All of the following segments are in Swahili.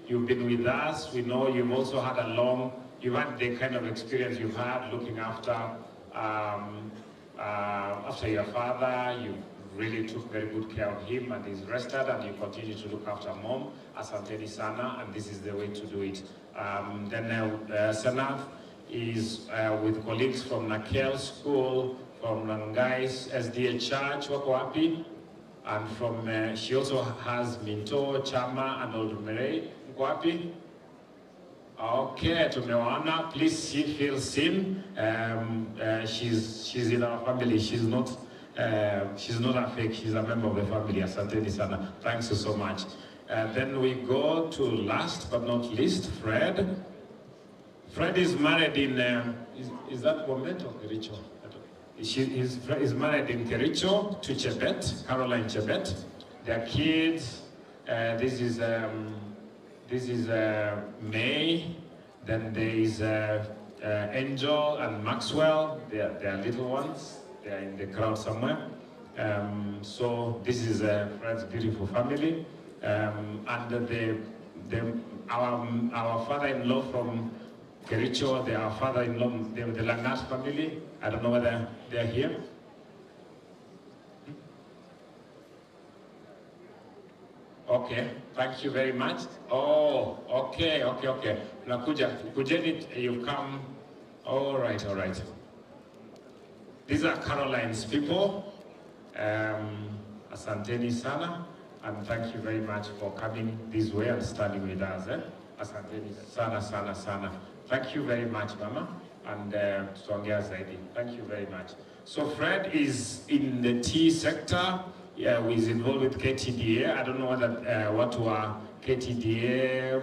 You've been with us. We know you've also had a long, you've had the kind of experience you've had looking after after your father. You really took very good care of him and he's rested, and you continue to look after mom. Asanteni sana, and this is the way to do it. Then Senath is with colleagues from Nakel School, from Langais SDA Church, wako wapi? And from, she also has Minto, Chama, and Old Merey. Mko wapi? Okay, tumewaona. Please, she feels seen. She's in our family. She's not a fake. She's a member of the family. Asanteni sana. Thanks so much. Then we go to last but not least, Fred. Fred is married in, is that Bomet or Kericho? He's married in Kericho to Chebet, Caroline Chebet. Their kids, this is May. Then there is Angel and Maxwell. They are little ones. They are in the crowd somewhere. So this is Fred's beautiful family. And our father-in-law from Kericho, our father-in-law, the Langat family. I don't know whether they're here. Okay, thank you very much. Oh, okay, okay, okay. Nakuja, Kujeni, you've come. All right, all right. These are Caroline's people. Asanteni sana, and thank you very much for coming this way and standing with us. Eh? Asanteni sana, sana, sana. Thank you very much, Mama, and tutaongea zaidi. Thank you very much. So Fred is in the tea sector. Yeah, he's involved with KTDA. I don't know whether what were KTDA,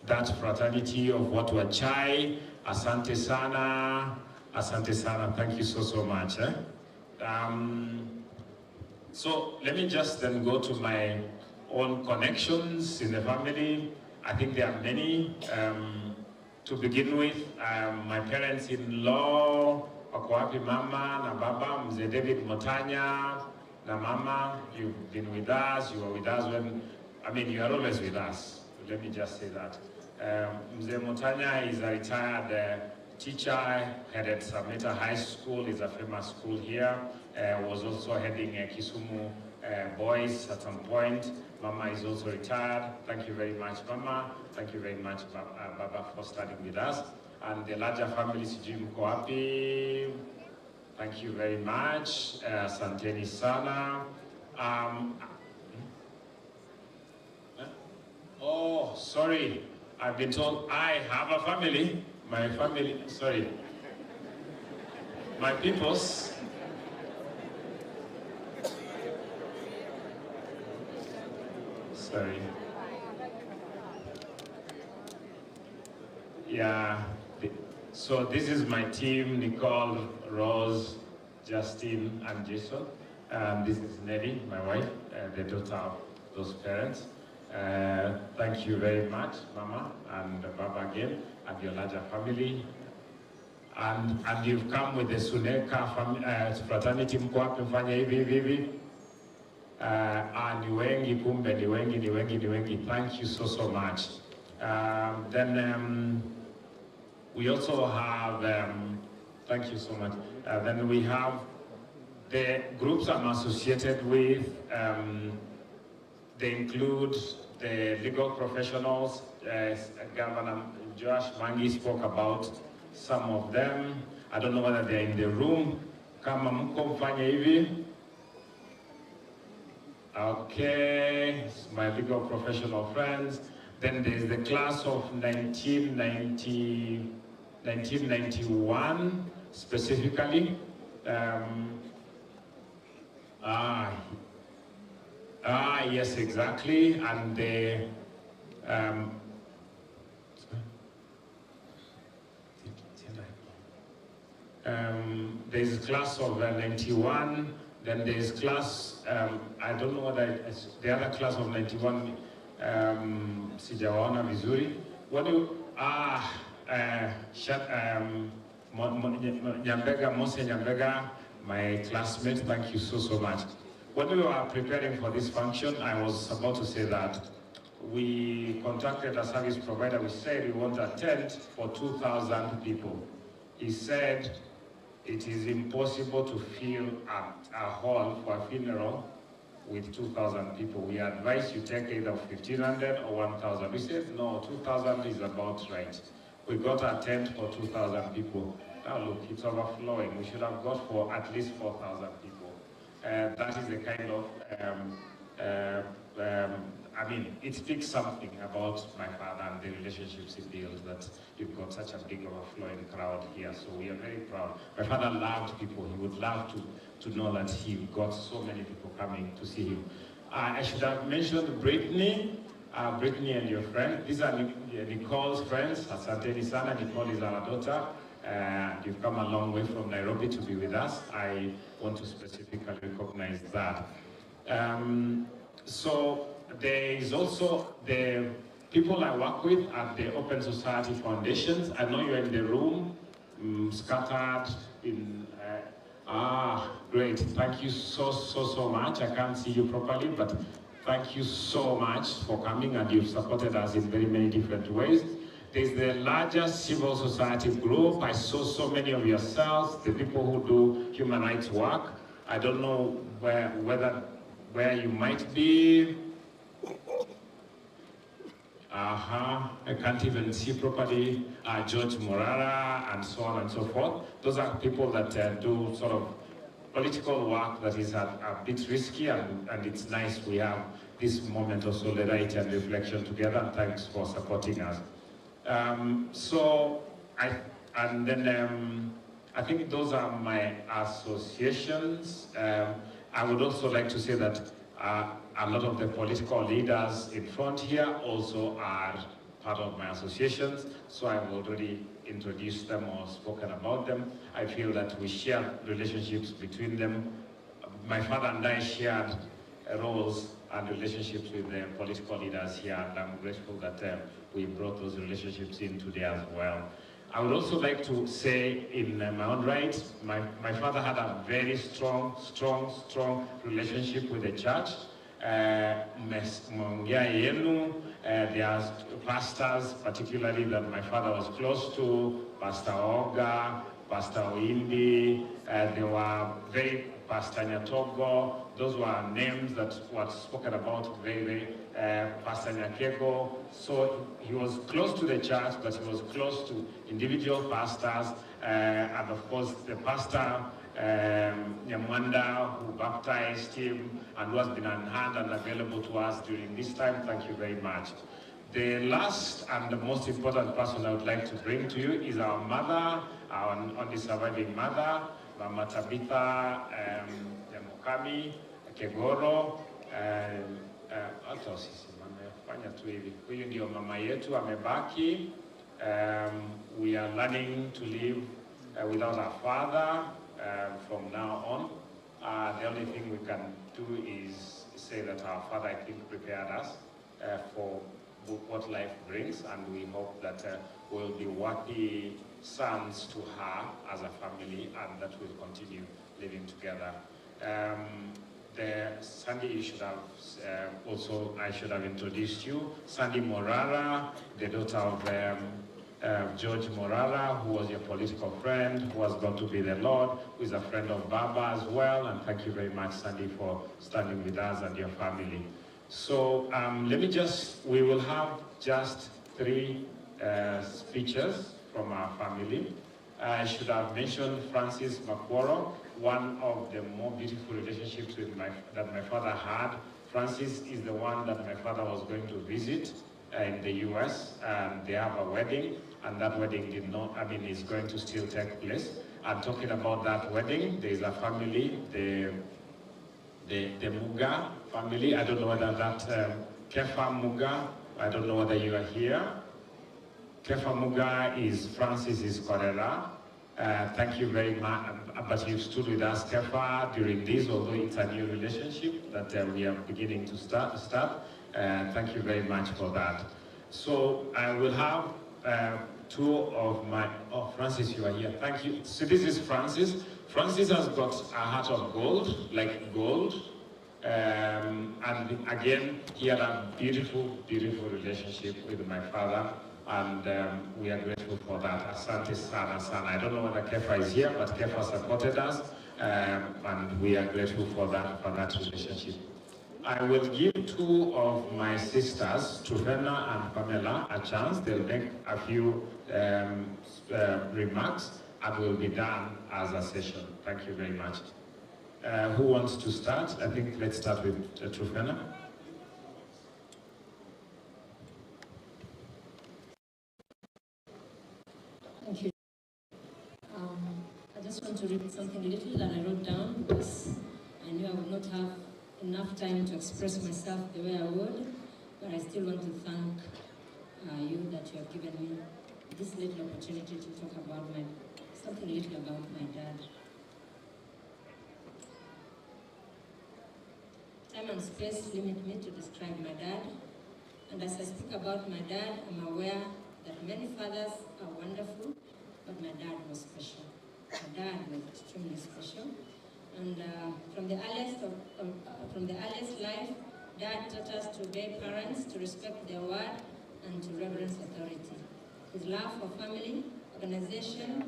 that fraternity of what were chai. Asante sana, asante sana. Thank you so, so much. Eh? So let me just then go to my own connections in the family. I think there are many. To begin with, my parents-in-law, wako wapi mama na baba, Mzee David Motanya, na mama, you've been with us, you were with us when, I mean, you are always with us. Let me just say that. Mzee Motanya is a retired teacher, headed Sameta High School, is a famous school here, was also heading Kisumu Boys at some point. Mama is also retired. Thank you very much, Mama. Thank you very much, Baba, for standing with us. And the larger family, sijui mko wapi? Thank you very much. Asanteni sana. Oh, sorry. I've been told I have a family. My family, sorry. My peoples. Sorry. Yeah. So this is my team, Nicole, Rose, Justin, and Jason. This is Nelly, my wife, the daughter of those parents. Thank you very much, Mama and Baba again, and your larger family. And you've come with the Suneka fraternity, mko wapi mfanye hivi hivi hivi. Ni wengi kumbe, ni wengi, ni wengi, ni wengi. Thank you so, so much. Then we also have, thank you so much. Then we have the groups I'm associated with. They include the legal professionals. Governor Joash Mangi spoke about some of them. I don't know whether they're in the room. Kama mko mfanye hivi. Okay, it's my legal professional friends. Then there's the class of 1991 specifically. Yes, exactly. And the there's a class of 91. Then there's class, I don't know whether it's the other class of 91, sijawaona vizuri. What do you, Nyambega, Mose Nyambega, my classmate, thank you so, so much. When we were preparing for this function, I was about to say that We contacted a service provider. We said we want a tent for 2,000 people. He said it is impossible to fill a hall for a funeral with 2,000 people. We advise you take either 1,500 or 1,000. We said, no, 2,000 is about right. We got a tent for 2,000 people. Now look, it's overflowing. We should have got for at least 4,000 people. That is the kind of, I mean, it speaks something about my father and the relationships he builds, that you've got such a big overflowing crowd here. So we are very proud. My father loved people. He would love to know that he got so many people coming to see him. I should have mentioned Brittany. Brittany and your friend. These are Nicole's friends. Asanteni sana. Nicole is our daughter. You've come a long way from Nairobi to be with us. I want to specifically recognize that. So there is also the people I work with at the Open Society Foundations. I know you're in the room, scattered in... great. Thank you so, so, so much. I can't see you properly, but thank you so much for coming, and you've supported us in very many different ways. There's the largest civil society group. I saw so many of yourselves, the people who do human rights work. I don't know where you might be. I can't even see properly. George Morara and so on and so forth. Those are people that do sort of political work that is a bit risky, and it's nice we have this moment of solidarity and reflection together, and thanks for supporting us. I think those are my associations. I would also like to say that a lot of the political leaders in front here also are part of my associations, so I've already introduced them or spoken about them. I feel that we share relationships between them. My father and I shared roles and relationships with the political leaders here, and I'm grateful that we brought those relationships in today as well. I would also like to say in my own right, my father had a very strong, strong, strong relationship with the church. There are pastors, particularly that my father was close to, Pastor Oga, Pastor Oindi, they were very, Pastor Nyatogo, those were names that were spoken about very, very, Pastor Nyakego. So he was close to the church, but he was close to individual pastors, and of course the pastor, Nyamwanda, who baptized him and who has been on hand and available to us during this time. Thank you very much. The last and the most important person I would like to bring to you is our mother, our only surviving mother, Mama Tabitha Mukami Kegoro. Huyu ndio mama yetu amebaki. We are learning to live without our father from now on. The only thing we can do is say that our father, I think, prepared us for what life brings, and we hope that we'll be worthy sons to her as a family, and that we'll continue living together. Sandy, you should have also, I should have introduced you. Sandy Morara, the daughter of George Morara, who was your political friend, who has gone to be the Lord, who is a friend of Baba as well. And thank you very much, Sandy, for standing with us and your family. So we will have just three speeches from our family. I should have mentioned Francis Makworo, one of the more beautiful relationships with that my father had. Francis is the one that my father was going to visit in the US, and they have a wedding, and that wedding did not, I mean, is going to still take place. And talking about that wedding, there is a family, the Muga family. I don't know whether that, Kefa Muga, I don't know whether you are here. Kefa Muga is Francis's Korera. Thank you very much, but you've stood with us, Kefa, during this, although it's a new relationship that we are beginning to start. Thank you very much for that. So I will have two of my, oh, Francis, you are here. Thank you. So this is Francis. Francis has got a heart of gold, like gold. And again, he had a beautiful, beautiful relationship with my father, and we are grateful for that. Asante sana sana. I don't know whether Kefa is here, but Kefa supported us, and we are grateful for that relationship. I will give two of my sisters, Trufena and Pamela, a chance. They'll make a few remarks, and we'll be done as a session. Thank you very much. Who wants to start? I think let's start with Trufena. Thank you. I just want to read something little that I wrote down because I knew I would not have enough time to express myself the way I would, but I still want to thank you that you have given me this little opportunity to talk about something little about my dad. Time and space limit me to describe my dad, and as I speak about my dad, I'm aware that many fathers are wonderful, but my dad was special. My dad was extremely special. And from the earliest life, Dad taught us to obey parents, to respect their word, and to reverence authority. His love for family, organization,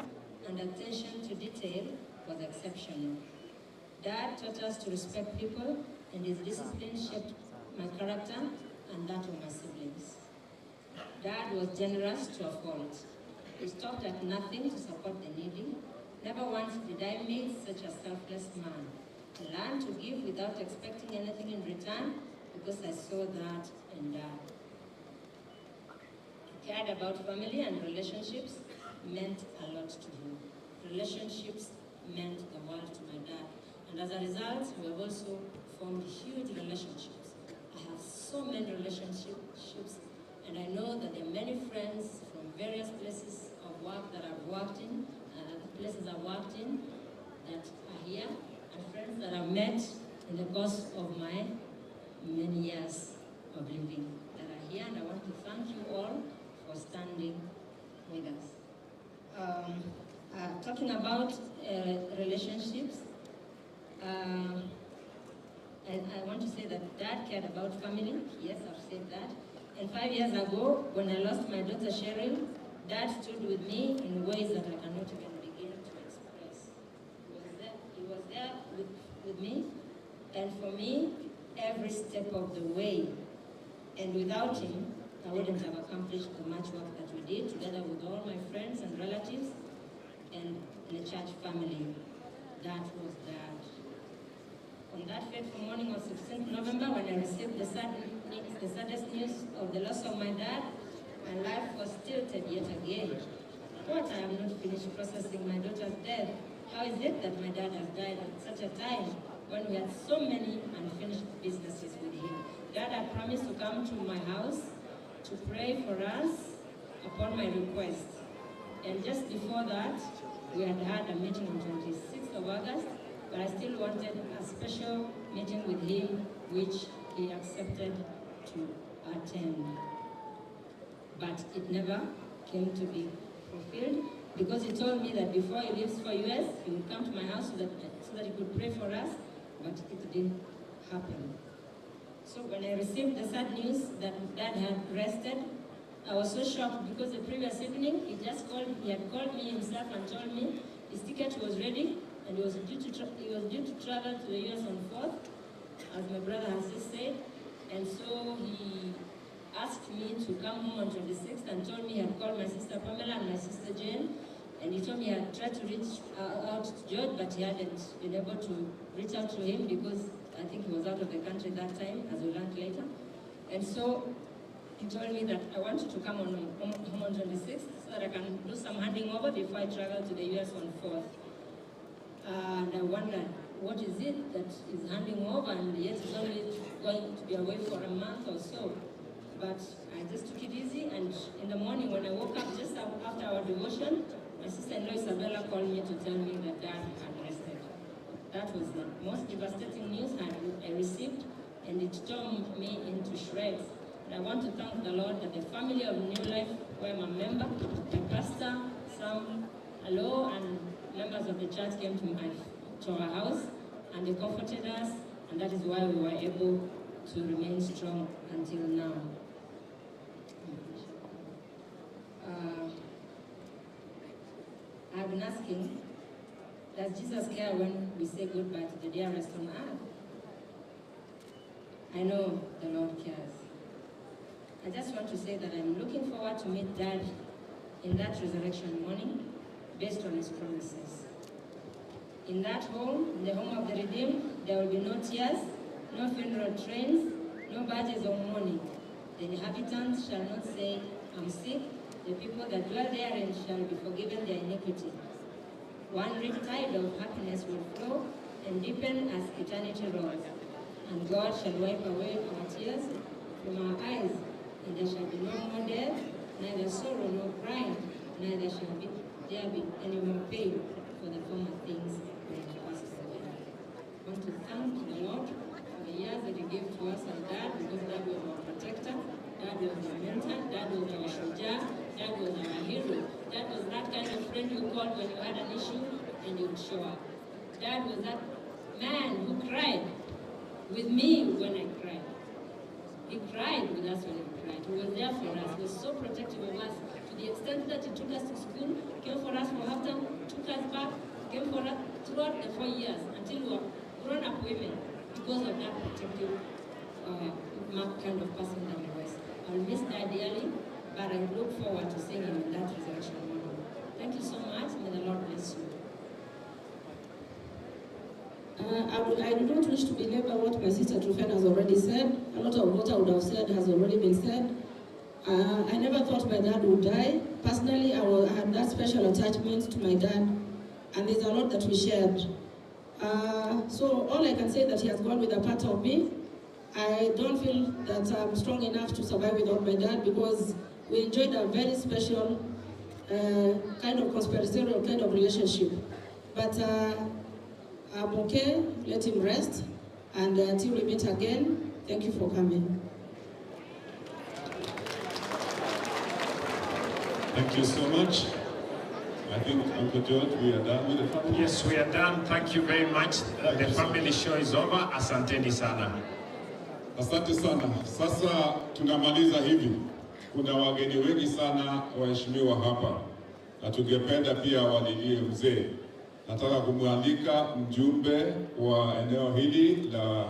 and attention to detail was exceptional. Dad taught us to respect people, and his discipline shaped my character and that of my siblings. Dad was generous to a fault. He stopped at nothing to support the needy. Never once did I meet such a selfless man. I learned to give without expecting anything in return because I saw that in Dad. He cared about family and relationships meant a lot to him. Relationships meant the world to my dad. And as a result, we have also formed huge relationships. I have so many relationships, and I know that there are many friends from various places of work that I've worked in, places I've worked in that are here, and friends that I've met in the course of my many years of living that are here, and I want to thank you all for standing with us. Talking about relationships, I want to say that Dad cared about family. Yes, I've said that. And 5 years ago, when I lost my daughter Cheryl, Dad stood with me in ways that I cannot even begin to express. He was there with me, and for me, every step of the way. And without him, I wouldn't have accomplished the much work that we did together with all my friends and relatives and the church family. That was Dad. On that fateful morning of 16th November, when I received the saddest news of the loss of my dad, my life was tilted yet again. What, I am not finished processing my daughter's death. How is it that my dad has died at such a time when we had so many unfinished businesses with him? Dad had promised to come to my house to pray for us upon my request. And just before that, we had had a meeting on 26th of August, but I still wanted a special meeting with him, which he accepted to attend. But it never came to be fulfilled, because he told me that before he leaves for US, he would come to my house so that he could pray for us, but it didn't happen. So when I received the sad news that Dad had rested, I was so shocked, because the previous evening he had called me himself and told me his ticket was ready and he was due to travel to the US on 4th, as my brother has just said. And so he asked me to come home on 26th and told me he had called my sister Pamela and my sister Jane, and he told me he had tried to reach out to George, but he hadn't been able to reach out to him because I think he was out of the country that time, as we learned later. And so he told me that I wanted to come home on 26th so that I can do some handing over before I travel to the US on 4th. And I wondered, what is it that is handing over, and yet it's only going to be away for a month or so. But I just took it easy, and in the morning when I woke up, just after our devotion, my sister-in-law Isabella called me to tell me that Dad had rested. That was the most devastating news I received, and it tore me into shreds. And I want to thank the Lord that the family of New Life, where I'm a member, my pastor, Sam Alo, and members of the church came to our house, and they comforted us And that is why we were able to remain strong until now. I've been asking, does Jesus care when we say goodbye to the dearest on earth? I know the Lord cares. I just want to say that I'm looking forward to meet Dad in that resurrection morning based on his promises. In that home, in the home of the redeemed, there will be no tears, no funeral trains, no badges of mourning. The inhabitants shall not say, I'm sick. The people that dwell therein shall be forgiven their iniquity. One rich tide of happiness will flow and deepen as eternity rolls. And God shall wipe away our tears from our eyes, and there shall be no more death, neither sorrow nor crying, neither shall be, there be any more pain, for the former things will have passed away. I want to thank the Lord for the years that He gave to us and Dad, because Dad was our protector, Dad was our mentor, Dad was our shujaa, Dad was our hero. Dad was that kind of friend you called when you had an issue and he would show up. Dad was that man who cried with me when I cried. He cried with us when we cried. He was there for us. He was so protective of us to the extent that he took us to school, came for us for half term, took us back, came for us throughout the 4 years until we were grown-up women because of that protective kind of person that he was. I'll miss Dad dearly, but I look forward to seeing him in that resurrection morning. Thank you so much. May the Lord bless you. I do not wish to belabor what my sister Truphena has already said. A lot of what I would have said has already been said. I never thought my dad would die. Personally, I had that special attachment to my dad, and there's a lot that we shared. So all I can say is that he has gone with a part of me. I don't feel that I'm strong enough to survive without my dad, because we enjoyed a very special kind of conspiratorial kind of relationship. But I'm okay, let him rest, and until we meet again, thank you for coming. Thank you so much. I think, Uncle George, we are done with the family. Yes, we are done. Thank you very much. The family show is over. Asanteni sana. Asante sana. Sasa tunamaliza hivi. Kuna wageni wengi sana waheshimiwa hapa, na tungependa pia walilie mzee. Nataka kumwalika mjumbe wa eneo hili la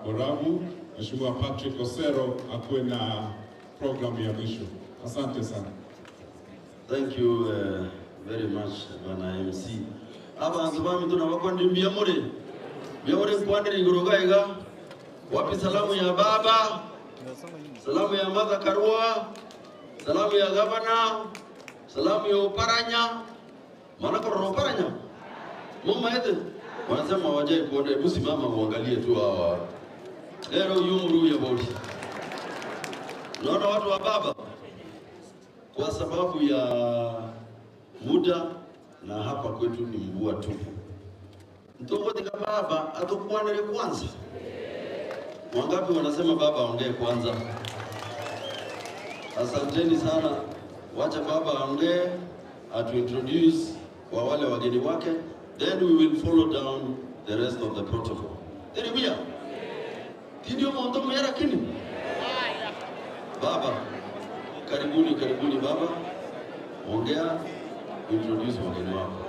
Borabu, Mheshimiwa Patrick Osero, akuwe na programu ya mwisho. Asante sana. Thank you very much, Bwana MC. Abantu bami tunabakwandi mbiyamure. Mbiyamure kwandiri igurugaiga. Wapi salamu ya baba? Salamu ya Martha Karua, salamu ya gavana, salamu ya Oparanya. Maana kwa Oparanya. Mama yetu wanasema wajai kuona, hebu simama uangalie tu hawa. Leo yumru ya bodi. Naona watu wa baba kwa sababu ya muda na hapa kwetu ni mvua tupu. Mtongote kama baba atakuwa nile kwanza. Wangapi wanasema baba aongee kwanza? Asanteni sana. Wacha baba aongee, atu introduce kwa wale wageni wake, then we will follow down the rest of the protocol. Teribia. Tindio monto mera kini. Baba, karibuni, karibuni baba. Ongea, introduce wageni wako.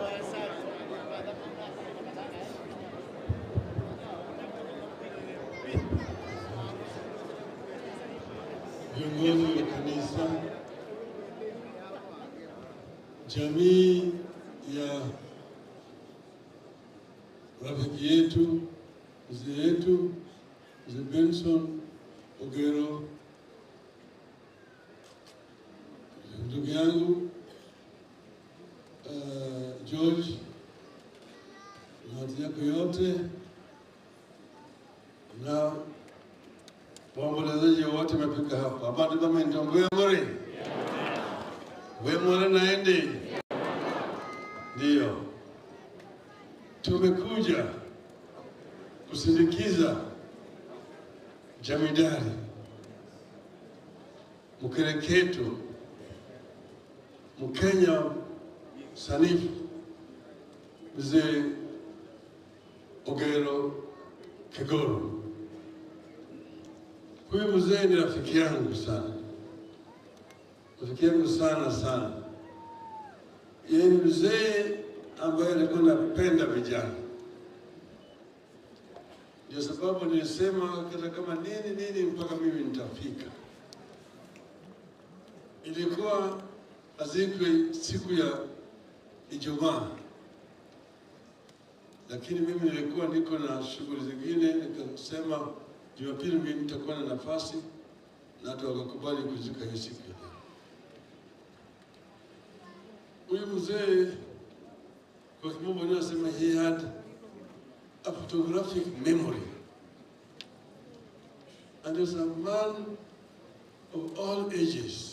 Viongozi wa kanisa, jamii ya rafiki yetu, mzee yetu, Mzee Benson Ogero, ndugu yangu George na watu yako yote na waombolezaji wote wamefika hapa. Abantu bamentomboya more. We more naende. Ndio. Tumekuja kusindikiza jamidari mkereketo Mkenya sanifu Mzee Ogero Kegoro. Huyu mzee ni rafiki yangu sana, rafiki yangu sana sana. Yeye ni mzee ambaye alikuwa anapenda vijana, ndio sababu nilisema hata kama nini nini mpaka mimi nitafika. Ilikuwa azikwe siku ya Ijumaa, lakini mimi nilikuwa niko na shughuli zingine, nikasema Jumapili mimi nitakuwa na nafasi, na hata wakakubali kuzika hiyo siku ya leo. Huyu mzee kwa kimombo anasema he had a photographic memory and was a man of all ages.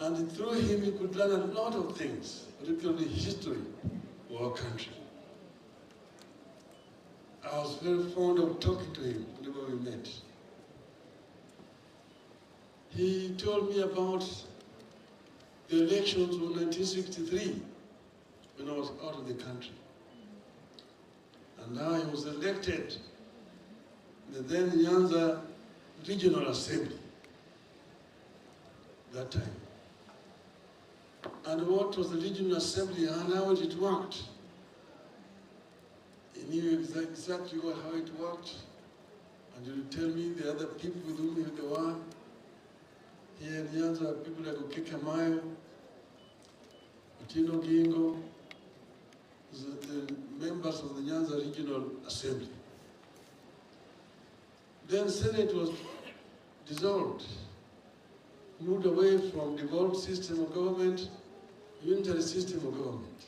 And through him you could learn a lot of things, particularly history of our country. I was very fond of talking to him whenever we met. He told me about the elections of 1963 when I was out of the country. And now he was elected in the then Nyanza Regional Assembly that time. And what was the Regional Assembly and how it worked? He knew exactly how it worked. And he would tell me the other people with whom they were. Here in Nyanza, people like Okeke Mayo, Otieno Gingo, the members of the Nyanza Regional Assembly. Then Senate was dissolved, moved away from devolved system of government, unitary system of government.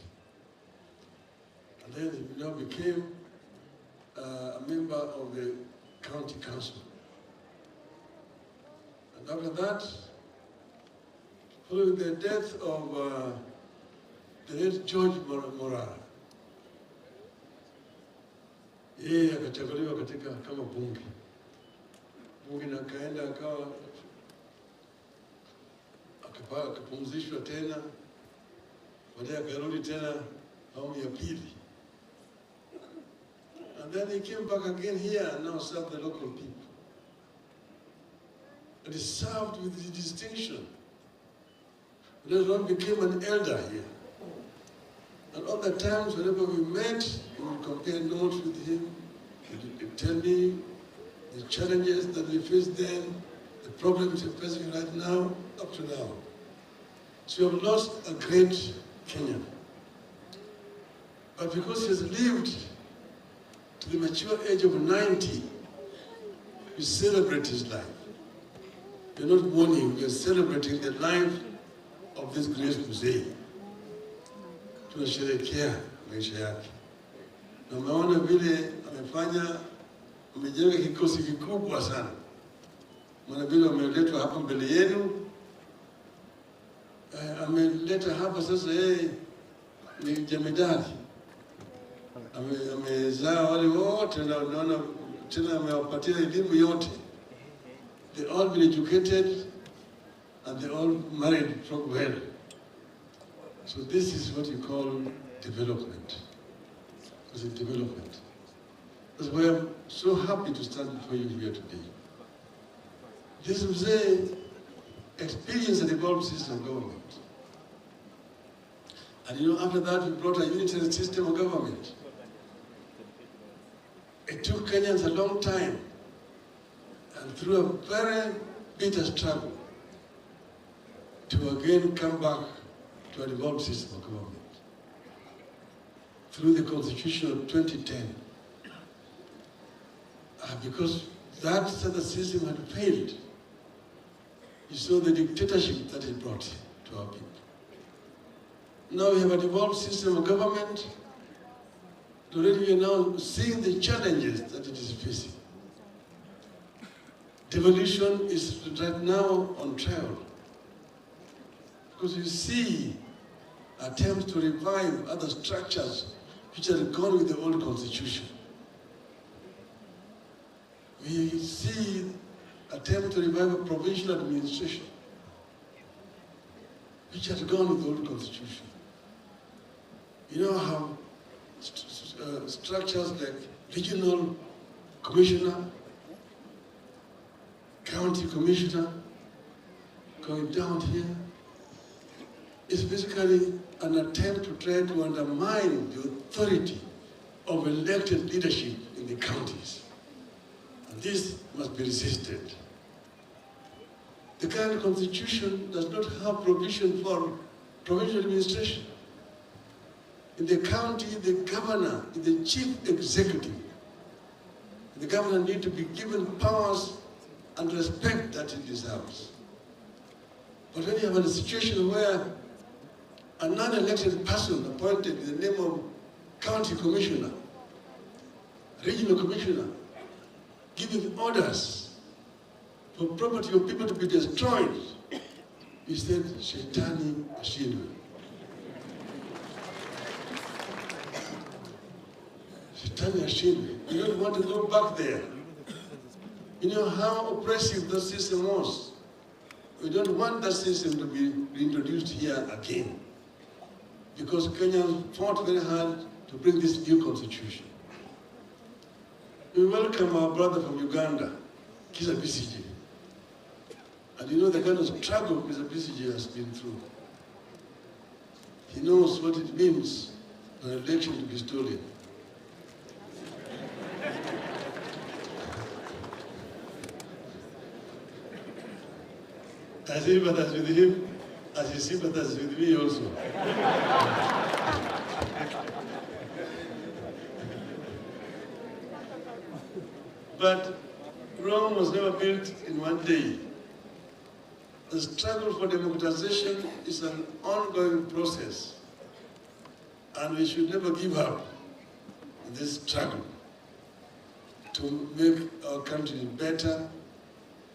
And then he now became a member of the county council. And after that, following the death of the late George Morara, yeye akachaguliwa katika kama bunge na akaenda akawa akapumzishwa tena, baadaye akarudi tena awamu ya pili. And then he came back again here and now served the local people. And he served with the distinction. Later on became an elder here. And all the times whenever we met, we would compare notes with him. He would tell me the challenges that we faced then, the problems we're facing right now, up to now. So we have lost a great Kenyan. But because he has lived to the mature age of 90, we celebrate his life. We're not mourning, we are celebrating the life of this great mzee. Tunasherehekea maisha yake. Na umeona vile amefanya, amejenga kikosi kikubwa sana. Maana vile ameletwa hapa mbele yenu, ameleta hapa sasa yeye ni jemedari. Amezaa wale wote na naona tena amewapatia elimu yote. They all been educated and they all married well. So this is what you call development. It's a development. That's why I'm so happy to stand before you here today. This mzee experienced a devolved system of government. And you know, after that, we brought a unitary system of government. It took Kenyans a long time, and through a very bitter struggle, to again come back to a devolved system of government. Through the Constitution of 2010. Because that other system had failed. You saw the dictatorship that it brought to our people. Now we have a devolved system of government. Already we are now seeing the challenges that it is facing. Devolution is right now on trial. Because you see attempts to revive other structures which had gone with the old constitution. We see attempt to revive a provincial administration which had gone with the old constitution. You know how structures like regional commissioner, county commissioner going down here is basically an attempt to try to undermine the authority of elected leadership in the counties. And this must be resisted. The current constitution does not have provision for provincial administration. In the county, the governor is the chief executive. The governor needs to be given powers and respect that he deserves. But when you have a situation where a non-elected person appointed in the name of county commissioner, regional commissioner, giving orders for property of people to be destroyed, he said, Shetani ashindwe. Shetani ashindwe. You don't want to go back there. You know how oppressive that system was. We don't want that system to be reintroduced here again, because Kenyans fought very hard to bring this new constitution. We welcome our brother from Uganda, Kizza Besigye. And you know the kind of struggle Kizza Besigye has been through. He knows what it means for an election to be stolen. I sympathize with him, as he sympathizes with me also. But Rome was never built in one day. The struggle for democratization is an ongoing process, and we should never give up in this struggle to make our country better,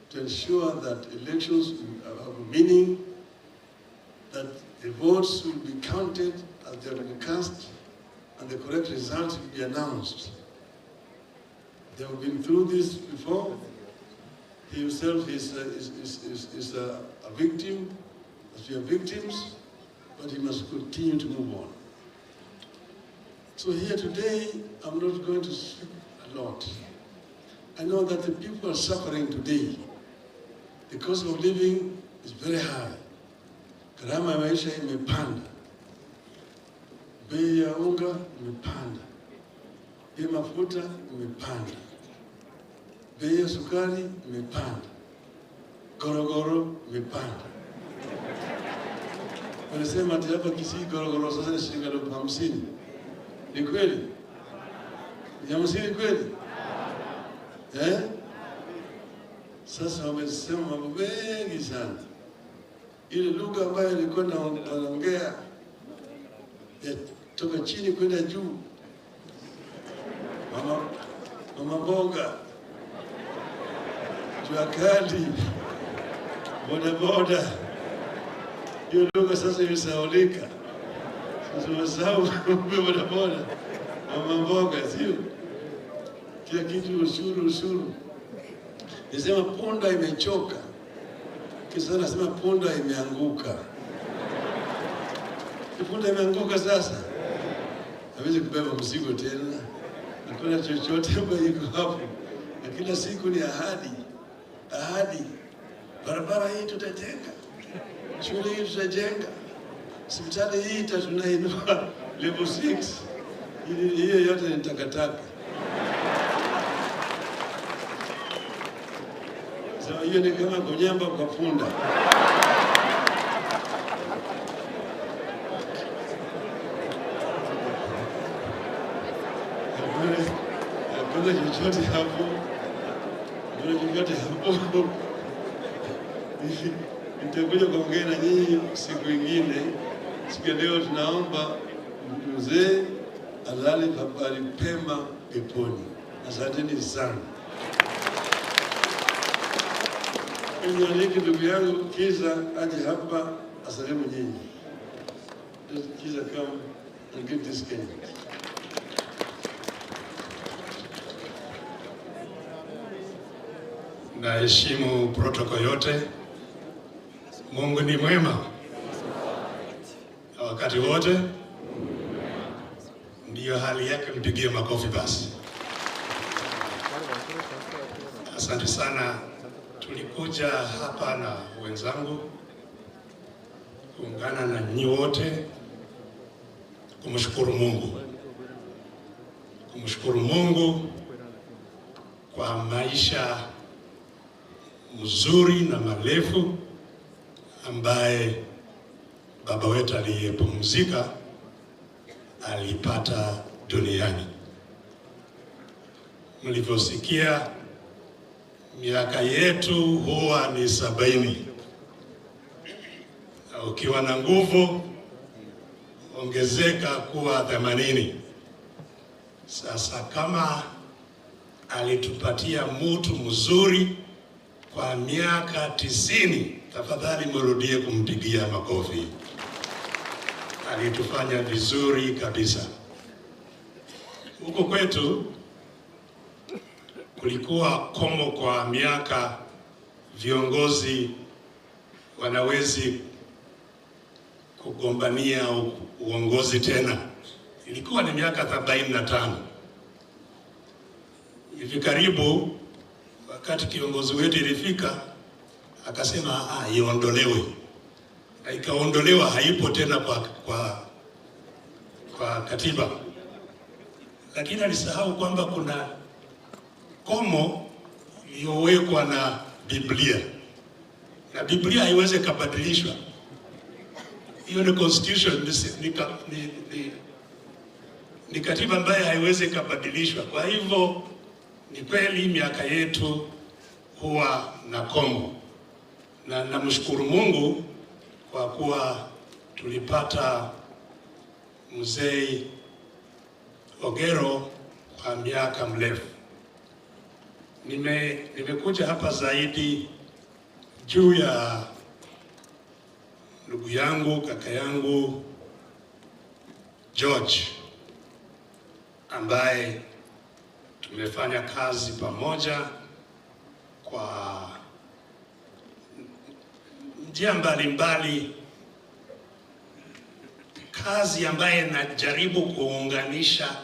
to ensure that elections have meaning, that the votes will be counted as they have been cast, and the correct results will be announced. They have been through this before. He himself is a victim, as we are victims, but he must continue to move on. So here today, I'm not going to speak a lot. I know that the people are suffering today. The cost of living is very high. Gharama ya maisha imepanda. Bei ya unga imepanda. Bei ya mafuta imepanda. Bei ya sukari imepanda. Gorogoro imepanda. Wanasema ati hapa Kisii gorogoro sasa ni shilingi 50,000. Ni kweli? Ni 50 kweli? Eh? Sasa wamesema mambo mengi sana. Ile lugha ambayo ilikuwa naongea ya toka chini kwenda juu, mama mboga, jua kali, boda boda, hiyo lugha sasa imesahaulika. Sasa wasahau boda boda, mama mboga, sio? Kila kitu ushuru, ushuru. Nisema punda imechoka. Kisha nasema punda imeanguka. Punda imeanguka sasa. Hawezi kubeba mzigo tena. Hakuna chochote ambayo iko hapo. Na kila siku ni ahadi. Ahadi. Barabara hii tutajenga. Shule hii tutajenga. Hospitali hii tunainua level 6. Hiyo yote ni takataka. So hiyo ni kama kunyamba kwa punda. Hakuna chochote hapo. Hakuna chochote hapo. Nitakuja kuongea na nyinyi siku nyingine. Siku leo tunaomba mzee alale pahali pema peponi. Asanteni sana. Nialike ndugu yangu Kizza aje hapa asalimu nyinyi. Kizza, come and give this Kenya. Naheshimu protokoli yote. Mungu ni mwema na wakati wote. Ndiyo hali yake, mpigie makofi basi. Asante sana Tulikuja hapa na wenzangu kuungana na nyinyi wote kumshukuru Mungu. Kumshukuru Mungu kwa maisha mzuri na marefu ambaye baba wetu aliyepumzika alipata duniani. Mlivyosikia, miaka yetu huwa ni 70. Na ukiwa na nguvu ongezeka kuwa 80. Sasa kama alitupatia mtu mzuri kwa miaka 90, tafadhali mrudie kumpigia makofi. Alitufanya vizuri kabisa. Huko kwetu kulikuwa komo kwa miaka, viongozi wanawezi kugombania uongozi tena. Ilikuwa ni miaka 45. Hivi karibu wakati kiongozi wetu ilifika akasema iondolewe. Na ikaondolewa, haipo tena kwa katiba. Lakini alisahau kwamba kuna komo iliyowekwa na Biblia. Na Biblia haiwezi kubadilishwa. Hiyo ni constitution, ni katiba ambayo haiwezi kubadilishwa. Kwa hivyo ni kweli miaka yetu huwa na komo. Na namshukuru Mungu kwa kuwa tulipata Mzee Ogero kwa miaka mrefu. Nimekuja hapa zaidi juu ya ndugu yangu, kaka yangu George, ambaye tumefanya kazi pamoja kwa njia mbalimbali, kazi ambaye najaribu kuunganisha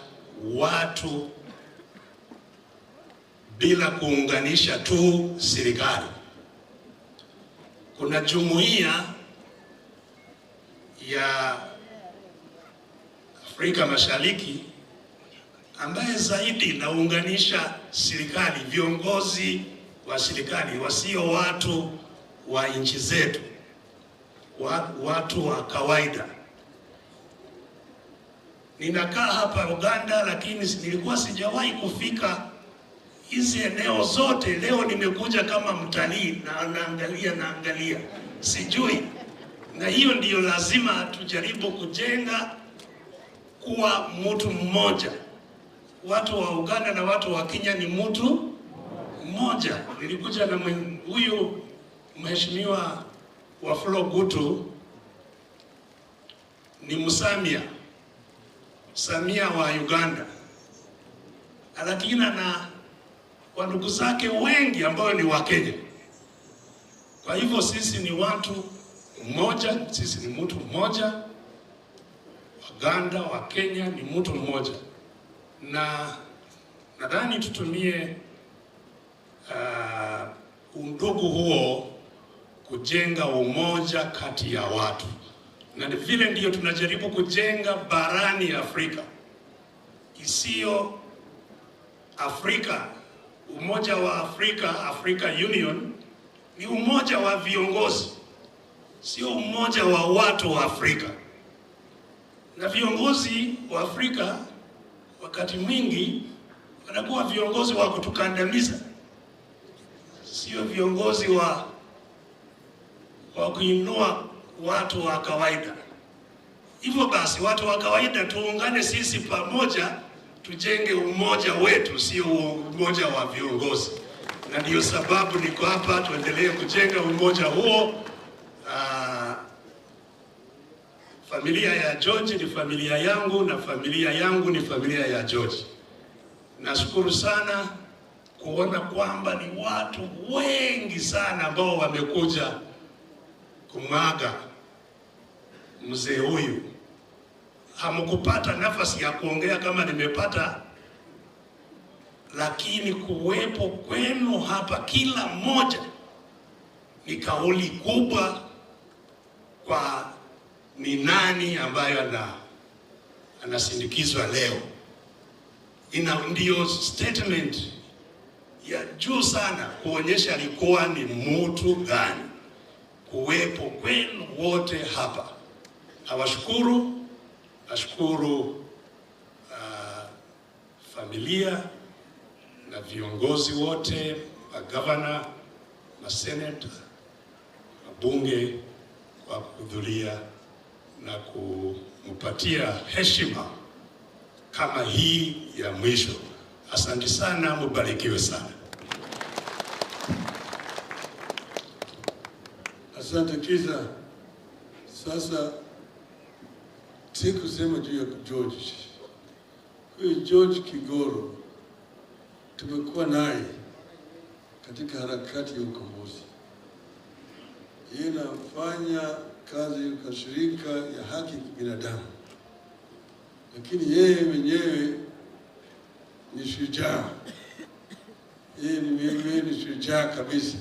watu bila kuunganisha tu serikali. Kuna jumuiya ya Afrika Mashariki ambaye zaidi naunganisha serikali, viongozi wa serikali wasio watu wa nchi zetu, watu wa kawaida. Ninakaa hapa Uganda, lakini nilikuwa sijawahi kufika hizi eneo zote. Leo nimekuja kama mtalii na naangalia, sijui. Na hiyo ndiyo lazima tujaribu kujenga kuwa mtu mmoja. Watu wa Uganda na watu wa Kenya ni mtu mmoja. Nilikuja na huyu mheshimiwa wa Wafula Gutu, ni Msamia, Samia wa Uganda, lakini na wandugu zake wengi ambao ni wa Kenya. Kwa hivyo sisi ni watu mmoja, sisi ni mtu mmoja. Waganda wa Kenya ni mtu mmoja. Na nadhani tutumie undugu huo kujenga umoja kati ya watu. Na vile ndiyo tunajaribu kujenga barani Afrika. Isiyo Afrika, umoja wa Afrika, Africa Union, ni umoja wa viongozi, sio umoja wa watu wa Afrika. Na viongozi wa Afrika wakati mwingi wanakuwa viongozi wa kutukandamiza, sio viongozi wa kuinua watu wa kawaida. Hivyo basi watu wa kawaida tuungane sisi pamoja, tujenge umoja wetu, sio umoja wa viongozi. Na ndiyo sababu niko hapa, tuendelee kujenga umoja huo. Familia ya George ni familia yangu na familia yangu ni familia ya George. Nashukuru sana kuona kwamba ni watu wengi sana ambao wamekuja kumwaga mzee huyu. Hamkupata nafasi ya kuongea kama nimepata, lakini kuwepo kwenu hapa kila mmoja Ni kauli kubwa kwa ni nani ambayo anasindikizwa leo. Ina ndio statement ya juu sana kuonyesha alikuwa ni mtu gani. Kuwepo kwenu wote hapa, nawashukuru, nashukuru familia na viongozi wote, magavana, maseneta, mabunge kwa kuhudhuria na kumpatia heshima kama hii ya mwisho. Asante sana, mubarikiwe sana. Asante Kiza. Sasa sikusema juu ya George. Huyu George Kigoro tumekuwa naye katika harakati ya ukombozi. Yeye anafanya kazi kwa shirika ya haki kibinadamu, lakini yeye mwenyewe ni shujaa. Yeye mwenyewe ni shujaa kabisa,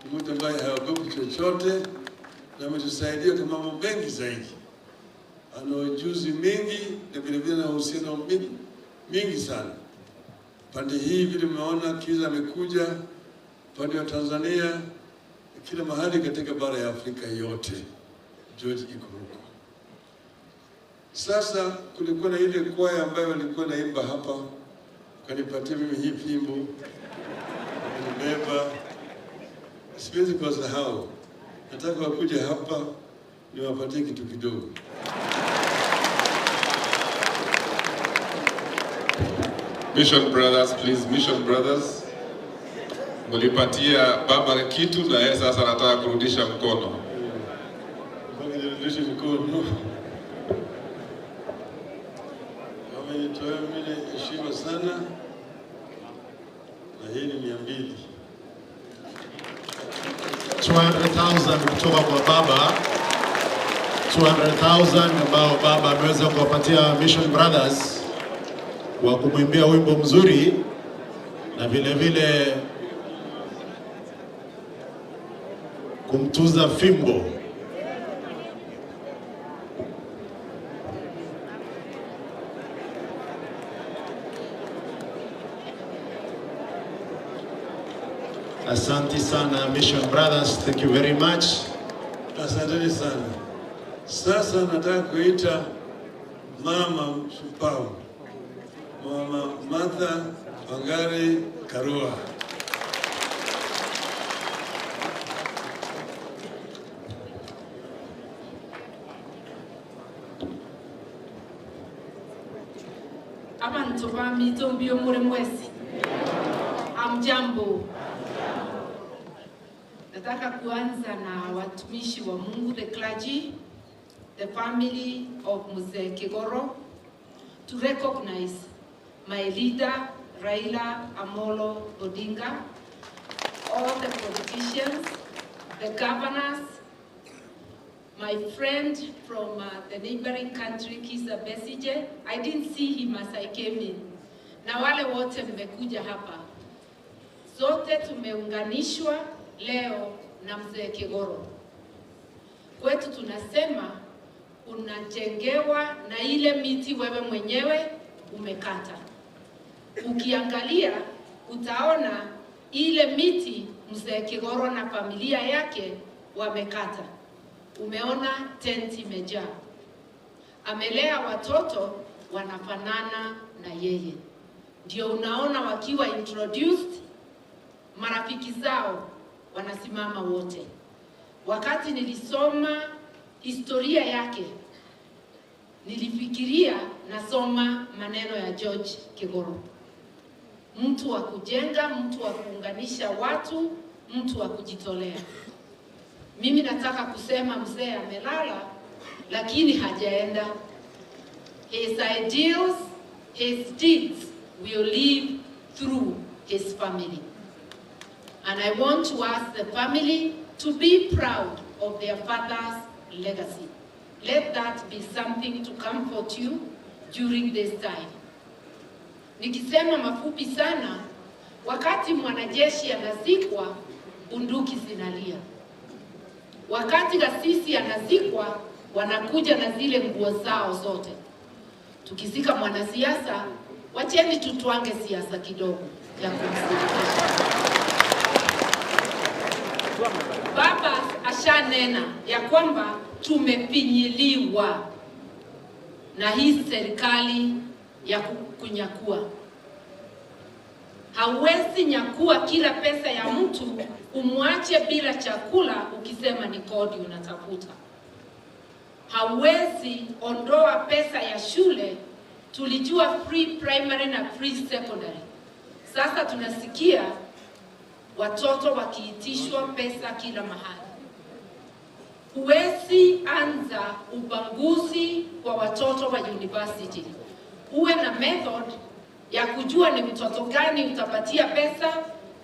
ni mtu ambaye haogopi chochote na ametusaidia kwa mambo mengi zaidi. Ana ujuzi mingi na vile vile ana uhusiano mingi sana. Pande hii vile mmeona Kiza amekuja, pande wa Tanzania, kila mahali katika bara ya Afrika yote George iko huko. Sasa kulikuwa na ile kwaya ambayo walikuwa naimba hapa, kanipatia mimi hii fimbo, nilibeba, siwezi kuwasahau. Nataka wakuja hapa niwapatie kitu kidogo. Mission Brothers, please, Mission Brothers. Mulipatia baba kitu na yeye sasa anataka kurudisha mkono. Mpaka nirudishe mkono. Wamenitoa mimi heshima sana. Na hii ni 200. 200,000 kutoka kwa baba. 200,000 ambao baba ameweza kuwapatia Mission Brothers wa kumwimbia wimbo mzuri na vile vile kumtuza fimbo. Asante sana Mission Brothers, thank you very much. Asanteni sana. Sasa nataka kuita mama mshupavu, Mama Martha Wangari Karua. Abantu bami mbio muri mwesi. Amjambo. Nataka kuanza na watumishi wa Mungu, the clergy, the family of Mzee Kigoro, to recognize my leader, Raila Amolo Odinga, all the politicians, the governors, my friend from the neighboring country, Kizza Besigye. I didn't see him as I came in. Na wale wote mmekuja hapa. Zote tumeunganishwa leo na Mzee Kigoro. Kwetu tunasema unajengewa na ile miti wewe mwenyewe umekata. Ukiangalia utaona ile miti Mzee Kigoro na familia yake wamekata. Umeona tenti imejaa. Amelea watoto wanafanana na yeye. Ndio unaona wakiwa introduced, marafiki zao wanasimama wote. Wakati nilisoma historia yake, nilifikiria nasoma maneno ya George Kigoro. Mtu wa kujenga, mtu wa kuunganisha watu, mtu wa kujitolea. Mimi nataka kusema mzee amelala, lakini hajaenda. His ideals, his deeds will live through his family. And I want to ask the family to be proud of their father's legacy. Let that be something to comfort you during this time. Nikisema mafupi sana, wakati mwanajeshi anazikwa, bunduki zinalia. Wakati kasisi anazikwa, wanakuja na zile nguo zao zote. Tukizika mwanasiasa, wacheni tutwange siasa kidogo ya kumsindikiza. Baba ashanena ya kwamba tumefinyiliwa na hii serikali ya kunyakua. Hauwezi nyakua kila pesa ya mtu umwache bila chakula ukisema ni kodi unatafuta. Hauwezi ondoa pesa ya shule. Tulijua free primary na free secondary. Sasa tunasikia watoto wakiitishwa pesa kila mahali. Huwezi anza ubaguzi kwa watoto wa university. Uwe na method ya kujua ni mtoto gani utapatia pesa,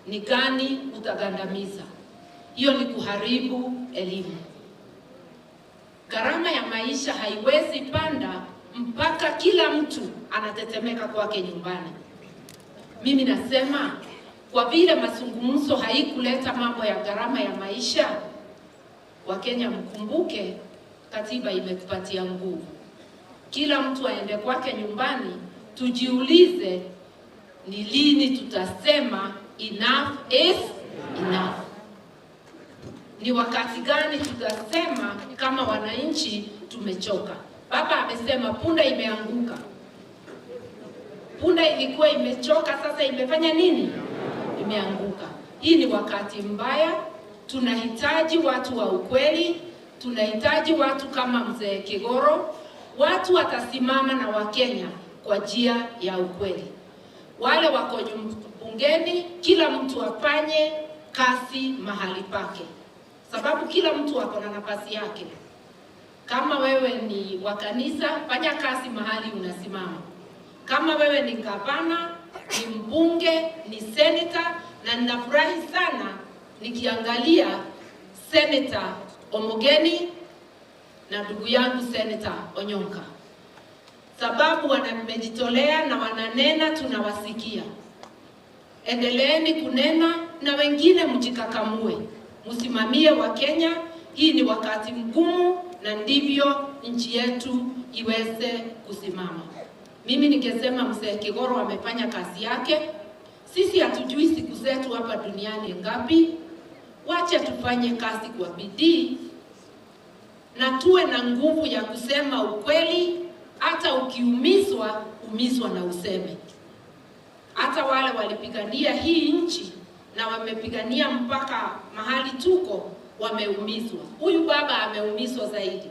ni gani utagandamiza. Hiyo ni kuharibu elimu. Gharama ya maisha haiwezi panda mpaka kila mtu anatetemeka kwake nyumbani. Mimi nasema kwa vile mazungumzo haikuleta mambo ya gharama ya maisha, Wakenya mkumbuke katiba imekupatia nguvu. Kila mtu aende kwake nyumbani, tujiulize ni lini tutasema enough is enough. Ni wakati gani tutasema kama wananchi tumechoka. Baba amesema punda imeanguka. Punda ilikuwa imechoka, sasa imefanya nini? Imeanguka. Hii ni wakati mbaya. Tunahitaji watu wa ukweli, tunahitaji watu kama Mzee Kigoro, watu watasimama na Wakenya kwa njia ya ukweli. Wale wako bungeni, kila mtu afanye kazi mahali pake, sababu kila mtu ako na nafasi yake. Kama wewe ni wa kanisa, fanya kazi mahali unasimama. Kama wewe ni gavana, ni mbunge, ni senator, na ninafurahi sana nikiangalia Senator Omogeni na ndugu yangu Senator Onyonka, sababu wamejitolea na wananena, tunawasikia. Endeleeni kunena na wengine mjikakamue, msimamie wa Kenya. Hii ni wakati mgumu na ndivyo nchi yetu iweze kusimama. Mimi ningesema Mzee Kigoro amefanya kazi yake. Sisi hatujui siku zetu hapa duniani ngapi. Wacha tufanye kazi kwa bidii na tuwe na nguvu ya kusema ukweli. Hata ukiumizwa, umizwa na useme. Hata wale walipigania hii nchi na wamepigania mpaka mahali tuko, wameumizwa. Huyu baba ameumizwa zaidi,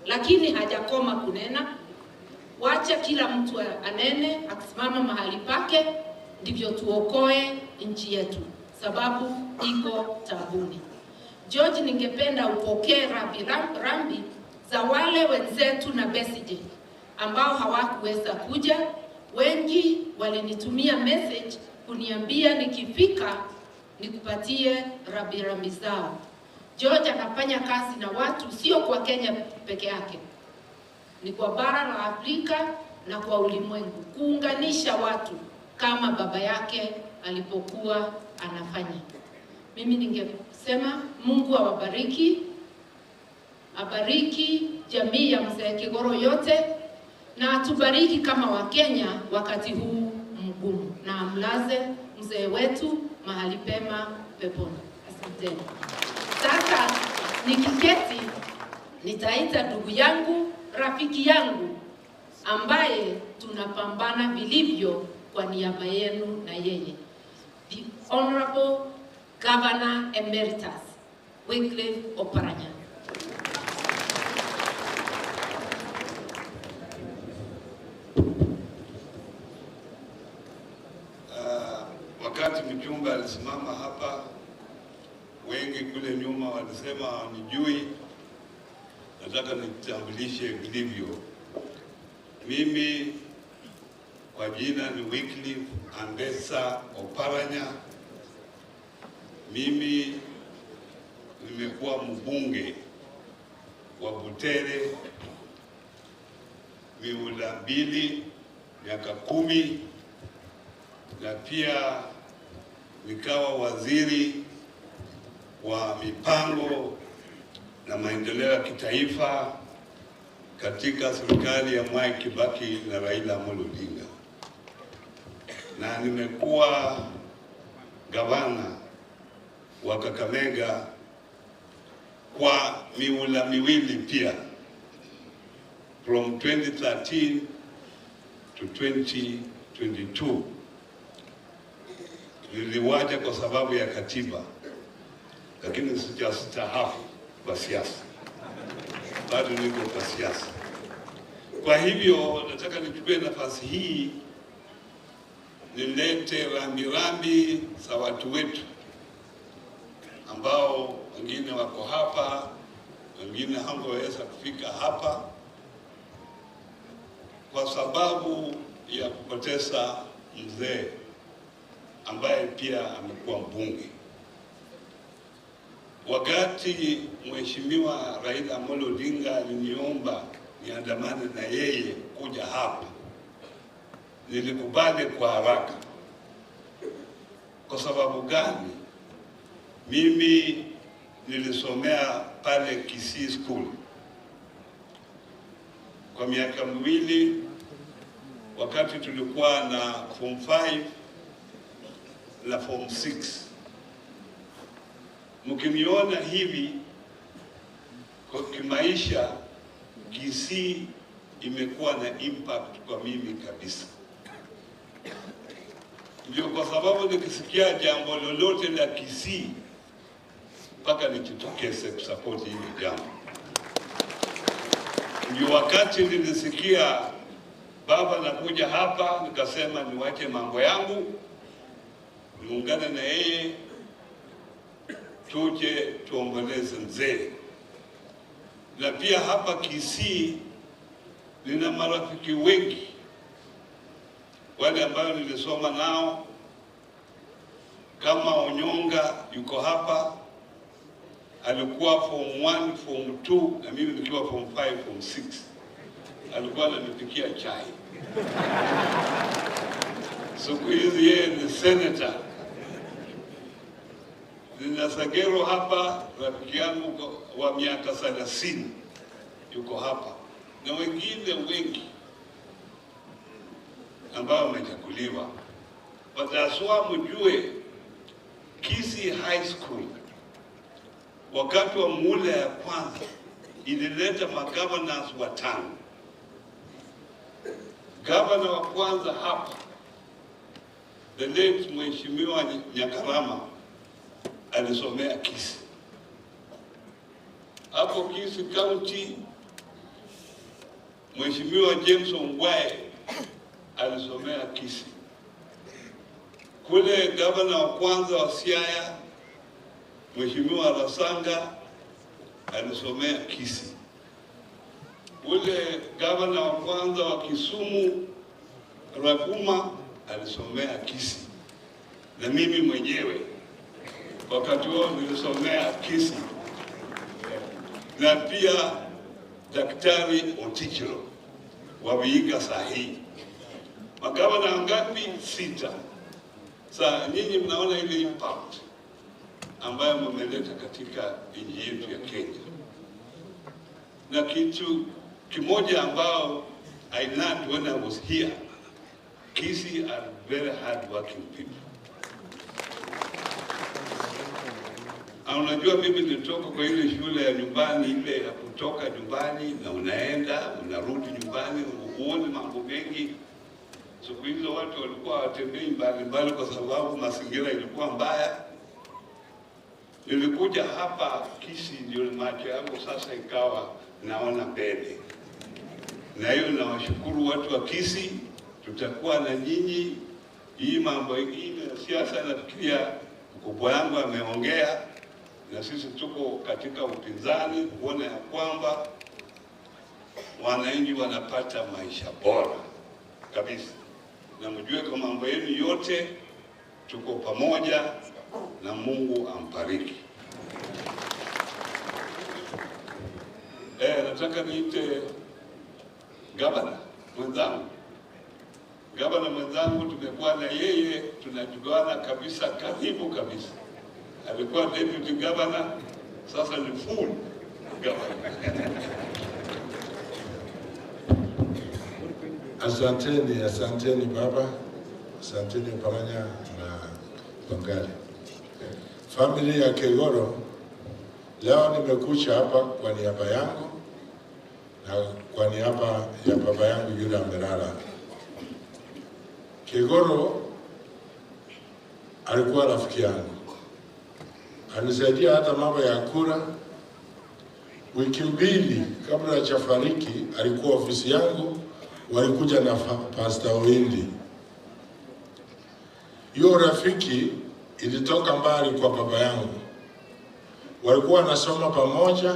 lakini hajakoma kunena. Wacha kila mtu anene, akisimama mahali pake, ndivyo tuokoe nchi yetu, sababu iko tabuni. George, ningependa upokee rambi za wale wenzetu na Besigye ambao hawakuweza kuja. Wengi walinitumia message kuniambia nikifika nikupatie rambirambi zao. George anafanya kazi na watu sio kwa Kenya peke yake, ni kwa bara la Afrika na kwa ulimwengu, kuunganisha watu kama baba yake alipokuwa anafanya. Mimi ningesema Mungu awabariki, abariki jamii ya Mzee Kigoro yote, na atubariki kama Wakenya wakati huu mgumu, na amlaze mzee wetu mahali pema peponi. Asanteni. Sasa nikiketi nitaita ndugu yangu, rafiki yangu ambaye tunapambana vilivyo kwa niaba yenu na yeye, the Honorable Governor Emeritus Wycliffe Oparanya. Wakati mjumbe alisimama hapa, wengi kule nyuma walisema wanijui. Nataka nitambulishe vilivyo. Mimi kwa jina ni Wycliffe Ambetsa Oparanya. Mimi nimekuwa mbunge wa Butere mihula 2, miaka 10, na pia nikawa waziri wa mipango na maendeleo ya kitaifa katika serikali ya Mwai Kibaki na Raila Amolo Odinga, na nimekuwa gavana wa Kakamega kwa miula miwili pia, from 2013 to 2022. Niliwacha kwa sababu ya katiba, lakini sijastaafu kwa siasa, bado niko kwa siasa. Kwa hivyo nataka nichukue nafasi hii nilete rambirambi za watu wetu ambao wengine wako hapa, wengine hawaweza kufika hapa kwa sababu ya kupoteza mzee ambaye pia amekuwa mbunge. Wakati Mheshimiwa Raila Amolo Odinga aliniomba niandamane na yeye kuja hapa, nilikubali kwa haraka. Kwa sababu gani? Mimi nilisomea pale Kisii School kwa miaka miwili, wakati tulikuwa na form 5 na form 6. Mkiniona hivi kwa kimaisha, Kisii imekuwa na impact kwa mimi kabisa. Ndio kwa sababu nikisikia jambo lolote la Kisii mpaka nijitokeze kusupport hili jambo. Ndio wakati nilisikia baba nakuja hapa, nikasema niwache mambo yangu niungane na yeye tuje tuomboleze mzee. Na pia hapa Kisii nina marafiki wengi, wale ambao nilisoma nao, kama Onyonga yuko hapa, alikuwa form 1, form 2 na mimi nikiwa form 5, form 6. Alikuwa ananipikia chai. Siku hizi yeye ni senator. Nina Sagero hapa, rafiki yangu wa miaka 30 yuko hapa, na wengine wengi ambao wamechaguliwa. Wataswa mjue Kisii High School wakati wa muhula ya kwanza ilileta magovernors watano. Governor wa kwanza hapa, the late Mheshimiwa Nyakarama, alisomea Kisii. Hapo Kisii County, Mheshimiwa James Ongwae alisomea Kisii. Kule governor wa kwanza wa Siaya, Mheshimiwa Rasanga, alisomea Kisii. Ule governor wa kwanza wa Kisumu, Raguma, alisomea Kisii. Na mimi mwenyewe wakati huo nilisomea Kisii. Na pia Daktari Otichilo wa Vihiga sahihi. Magavana ngapi? 6. Sasa nyinyi mnaona ile impact ambayo mmeleta katika nchi yetu ya Kenya. Na kitu kimoja ambao I learned when I was here, Kisii are very hard working people. Unajua mimi nilitoka kwa ile shule ya nyumbani, ile ya kutoka nyumbani na unaenda, unarudi nyumbani, uone mambo mengi. Siku hizo watu walikuwa watembei mbali mbali kwa sababu mazingira ilikuwa mbaya. Nilikuja hapa Kisii ndio macho yangu sasa ikawa naona mbele. Na hiyo nawashukuru watu wa Kisii, tutakuwa na nyinyi. Hii mambo ingine ya siasa nafikiria mkubwa yangu ameongea, na sisi tuko katika upinzani kuona ya kwamba wananchi wanapata maisha bora kabisa. Na mjue kwa mambo yenu yote tuko pamoja, na Mungu ambariki. Nataka niite gavana mwenzangu. Gavana mwenzangu tumekuwa na yeye, tunajuana kabisa, karibu kabisa. Alikuwa deputy governor, sasa ni full. Gavana. Asanteni, asanteni baba, asanteni Oparanya na Wangari. Familia ya Kegoro, leo nimekuja hapa kwa niaba yangu na kwa niaba ya baba yangu yule amelala. Kegoro alikuwa rafiki yangu, anisaidia hata mambo ya kura. Wiki mbili kabla hajafariki alikuwa ofisi yangu, walikuja na Pastor Owindi. Hiyo rafiki ilitoka mbali kwa baba yangu. Walikuwa wanasoma pamoja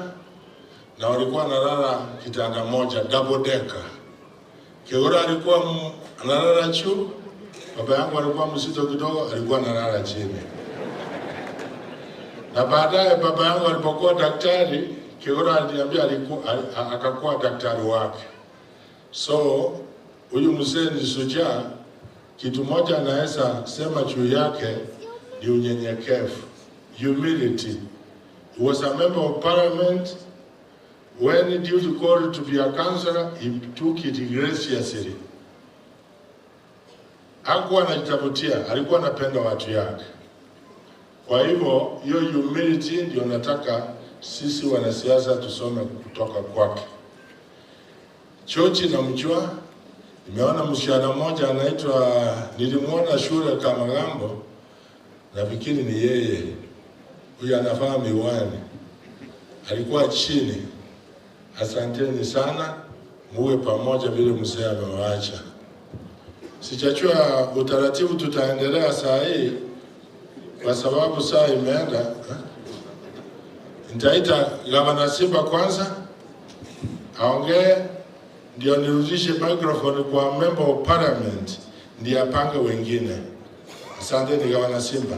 na walikuwa wanalala kitanda moja, double decker. Kegoro alikuwa analala juu, baba yangu alikuwa mzito kidogo, alikuwa analala chini. Na baadaye baba yangu alipokuwa daktari, Kegoro aliniambia akakuwa daktari wake. So huyu mzee ni shujaa. Kitu moja anaweza sema juu yake ni unyenyekevu, humility. He was a member of parliament. When duty called to be a councillor, he took it graciously. Hakuwa anajitafutia, alikuwa anapenda watu yake. Kwa hivyo hiyo humility ndio nataka sisi wanasiasa tusome kutoka kwake. Chochi namjua, nimeona msichana mmoja anaitwa, nilimuona shule Kamagambo, nafikiri ni yeye. Huyu anavaa miwani, alikuwa chini. Asanteni sana, muwe pamoja vile mzee amewaacha. Sijajua utaratibu tutaendelea saa hii kwa sababu saa imeenda. Nitaita Gavana Simba kwanza aongee, ndio nirudishe microphone kwa member of parliament ndiye apange wengine. Asante ni Gavana Simba.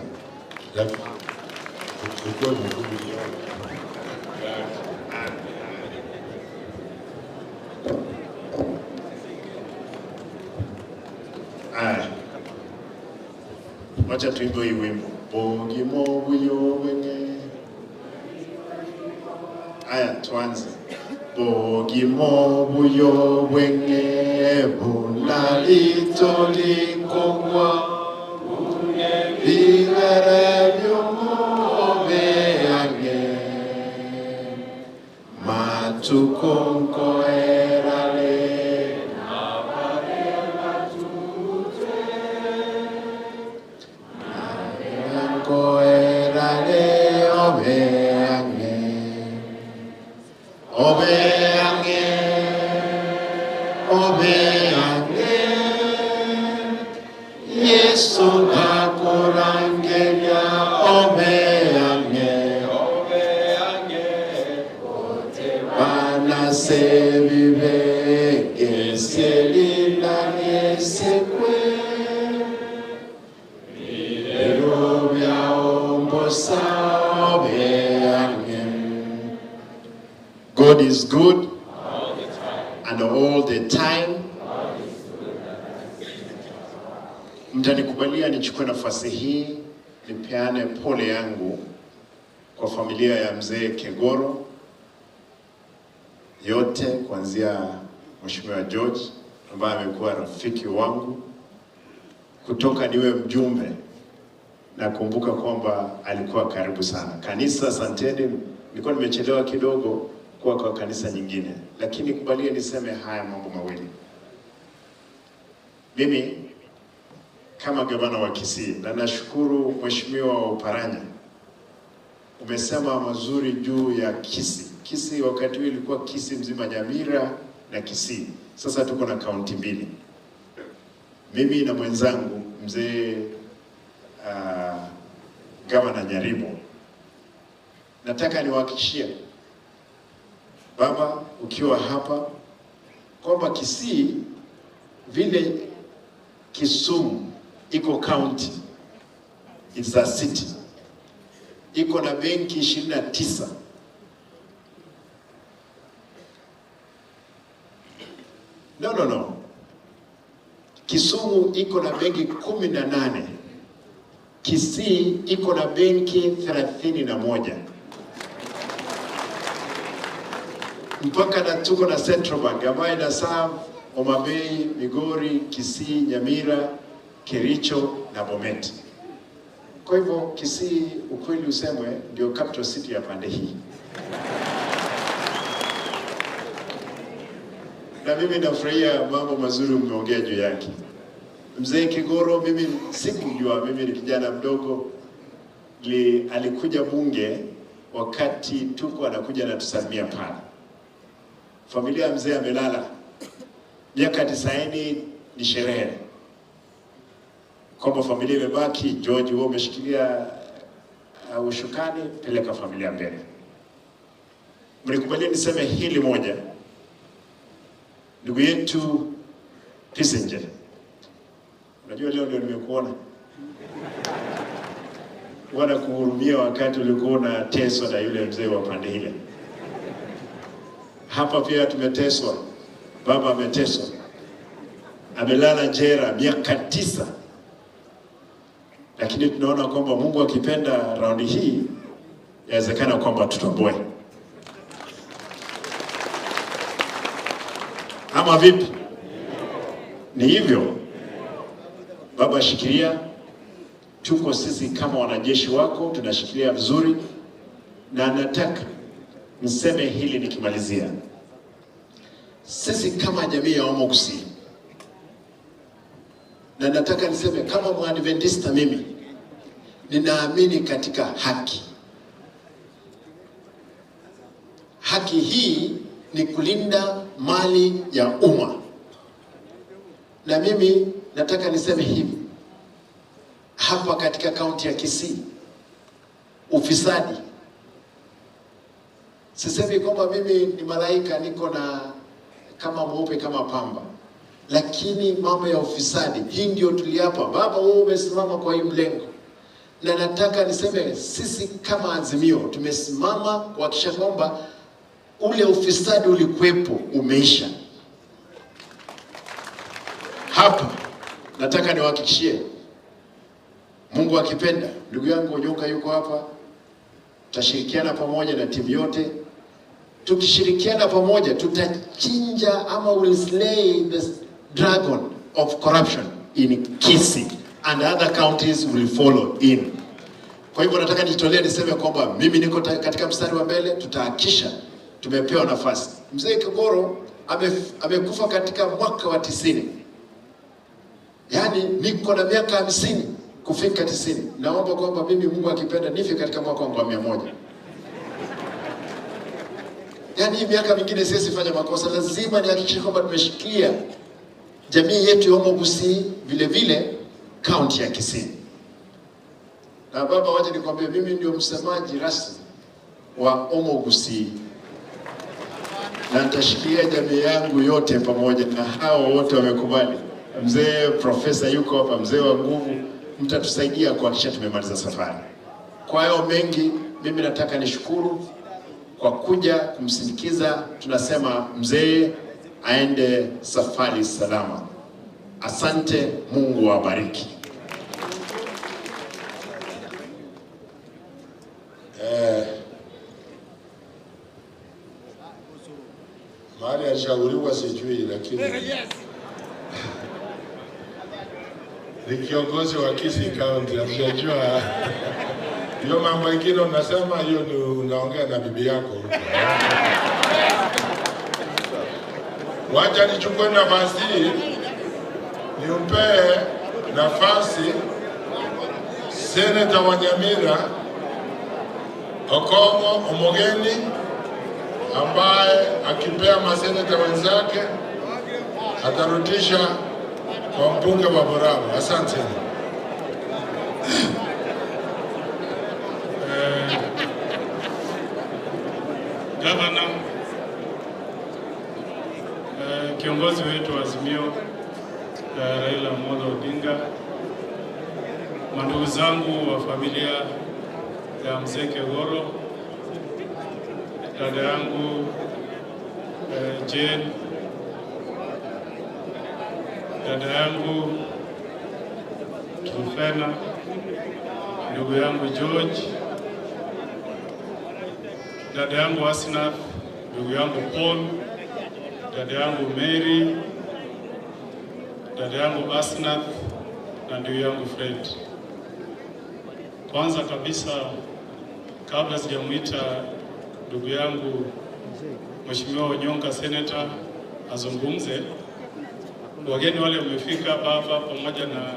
Aya, wacha tuimbe hii wimbo. Bogimo buyo wenge. Aya, tuanze. Bogimo buyo wenge bunalito likongwa bigara byomo beange matukonko erale Obeange, obeange, Yesu kakurangelia, obeange, obeange, Bana sebibe, geselila yesekwe, Milero bya ombosa, obeange. God is good all the time. And all the time. Mtanikubalia nichukue nafasi hii nipeane pole yangu kwa familia ya mzee Kegoro yote, kuanzia Mheshimiwa George ambaye amekuwa rafiki wangu kutoka niwe mjumbe. Nakumbuka kwamba alikuwa karibu sana kanisa. Asanteni, nilikuwa nimechelewa kidogo kwa kanisa nyingine, lakini kubalia niseme haya mambo mawili. Mimi kama gavana wa Kisii, na nashukuru Mheshimiwa Oparanya, umesema mazuri juu ya Kisii. Kisii wakati huo ilikuwa Kisii mzima, Nyamira na Kisii. Sasa tuko na kaunti mbili. Mimi na mwenzangu mzee gavana Nyarimo, nataka niwahakikishie baba ukiwa hapa kwamba Kisii vile Kisumu iko county, it's a city, iko na benki 29. No. Kisumu iko na benki 18. Kisii iko na benki 31. Mpaka na tuko na Central Bank ambayo ina serve Homa Bay, Migori, Kisii, Nyamira, Kericho na Bomet. Kwa hivyo Kisii, ukweli usemwe, ndio capital city ya pande hii. Na mimi nafurahia mambo mazuri mmeongea juu yake. Mzee Kigoro mimi sikujua, mimi ni kijana mdogo. Alikuja bunge wakati tuko anakuja na tusalimia pale. Familia ya mzee amelala. Miaka 90 ni sherehe. Kwamba familia imebaki, George wewe umeshikilia ushukani, peleka familia mbele. Mlikubalia niseme hili moja. Ndugu yetu Kissinger. Unajua leo ndio nimekuona. Wana kuhurumia wakati ulikuwa unateswa na yule mzee wa pande ile. Hapa pia tumeteswa. Baba ameteswa. Amelala jela miaka 9. Lakini tunaona kwamba Mungu akipenda raundi hii yawezekana kwamba tutoboe. Ama vipi? Ni hivyo. Baba shikilia, tuko sisi kama wanajeshi wako, tunashikilia vizuri. Na nataka niseme hili nikimalizia. Sisi kama jamii ya Omogusii, na nataka niseme kama Mwadventista mimi ninaamini katika haki. Haki hii ni kulinda mali ya umma. Na mimi nataka niseme hivi, hapa katika kaunti ya Kisii, ufisadi, sisemi kwamba mimi ni malaika, niko na kama mweupe kama pamba, lakini mambo ya ufisadi, hii ndio tuliapa. Baba wewe umesimama kwa hii mlengo. Na nataka niseme sisi kama Azimio tumesimama kuhakikisha kwamba ule ufisadi ulikuwepo umeisha. Hapa nataka niwahakikishie, Mungu akipenda, ndugu yangu Onyoka yuko hapa, tutashirikiana pamoja na timu yote. Tukishirikiana pamoja tutachinja ama will slay the dragon of corruption in Kisii and other counties will follow in. Kwa hivyo nataka nijitolee niseme kwamba mimi niko katika mstari wa mbele, tutahakisha tumepewa nafasi. Mzee Kigoro amekufa katika mwaka wa 90. Yaani niko na miaka 50 kufika 90. Naomba kwamba mimi Mungu akipenda nife katika mwaka wangu wa 100. Yaani hii miaka mingine siwezi fanya makosa, lazima nihakikishe kwamba tumeshikilia jamii yetu ya Omogusii, vile vile kaunti ya Kisii. Na baba, wacha nikwambie, mimi ndio msemaji rasmi wa Omogusii. Na nitashikilia jamii yangu yote pamoja na hao wote wamekubali. Mzee profesa yuko hapa, mzee wa nguvu, mtatusaidia kuhakikisha tumemaliza safari. Kwa hayo mengi, mimi nataka nishukuru kwa kuja kumsindikiza. Tunasema mzee aende safari salama. Asante, Mungu awabariki. Mahali alishauriwa sijui, lakini ni kiongozi wa Kisii County, amejua hiyo mambo mengine unasema hiyo ni unaongea na bibi yako. Wacha nichukue nafasi hii nimpe nafasi Senator wa Nyamira Okongo Omogeni, ambaye akipea maseneta wenzake atarudisha kwa mbunge wa Borabu. Asante. Governor, kiongozi wetu wa Azimio Raila Amolo Odinga, mandugu zangu wa familia ya Mzee Kigoro, dada yangu Jane, dada yangu Trufena, ndugu yangu George, dada yangu Asnath, ndugu yangu Paul, dada yangu Mary, dada yangu Asnath na ndugu yangu Fred. Kwanza kabisa, kabla sijamuita ndugu yangu Mheshimiwa Onyonka Senator azungumze, wageni wale wamefika, baba pamoja na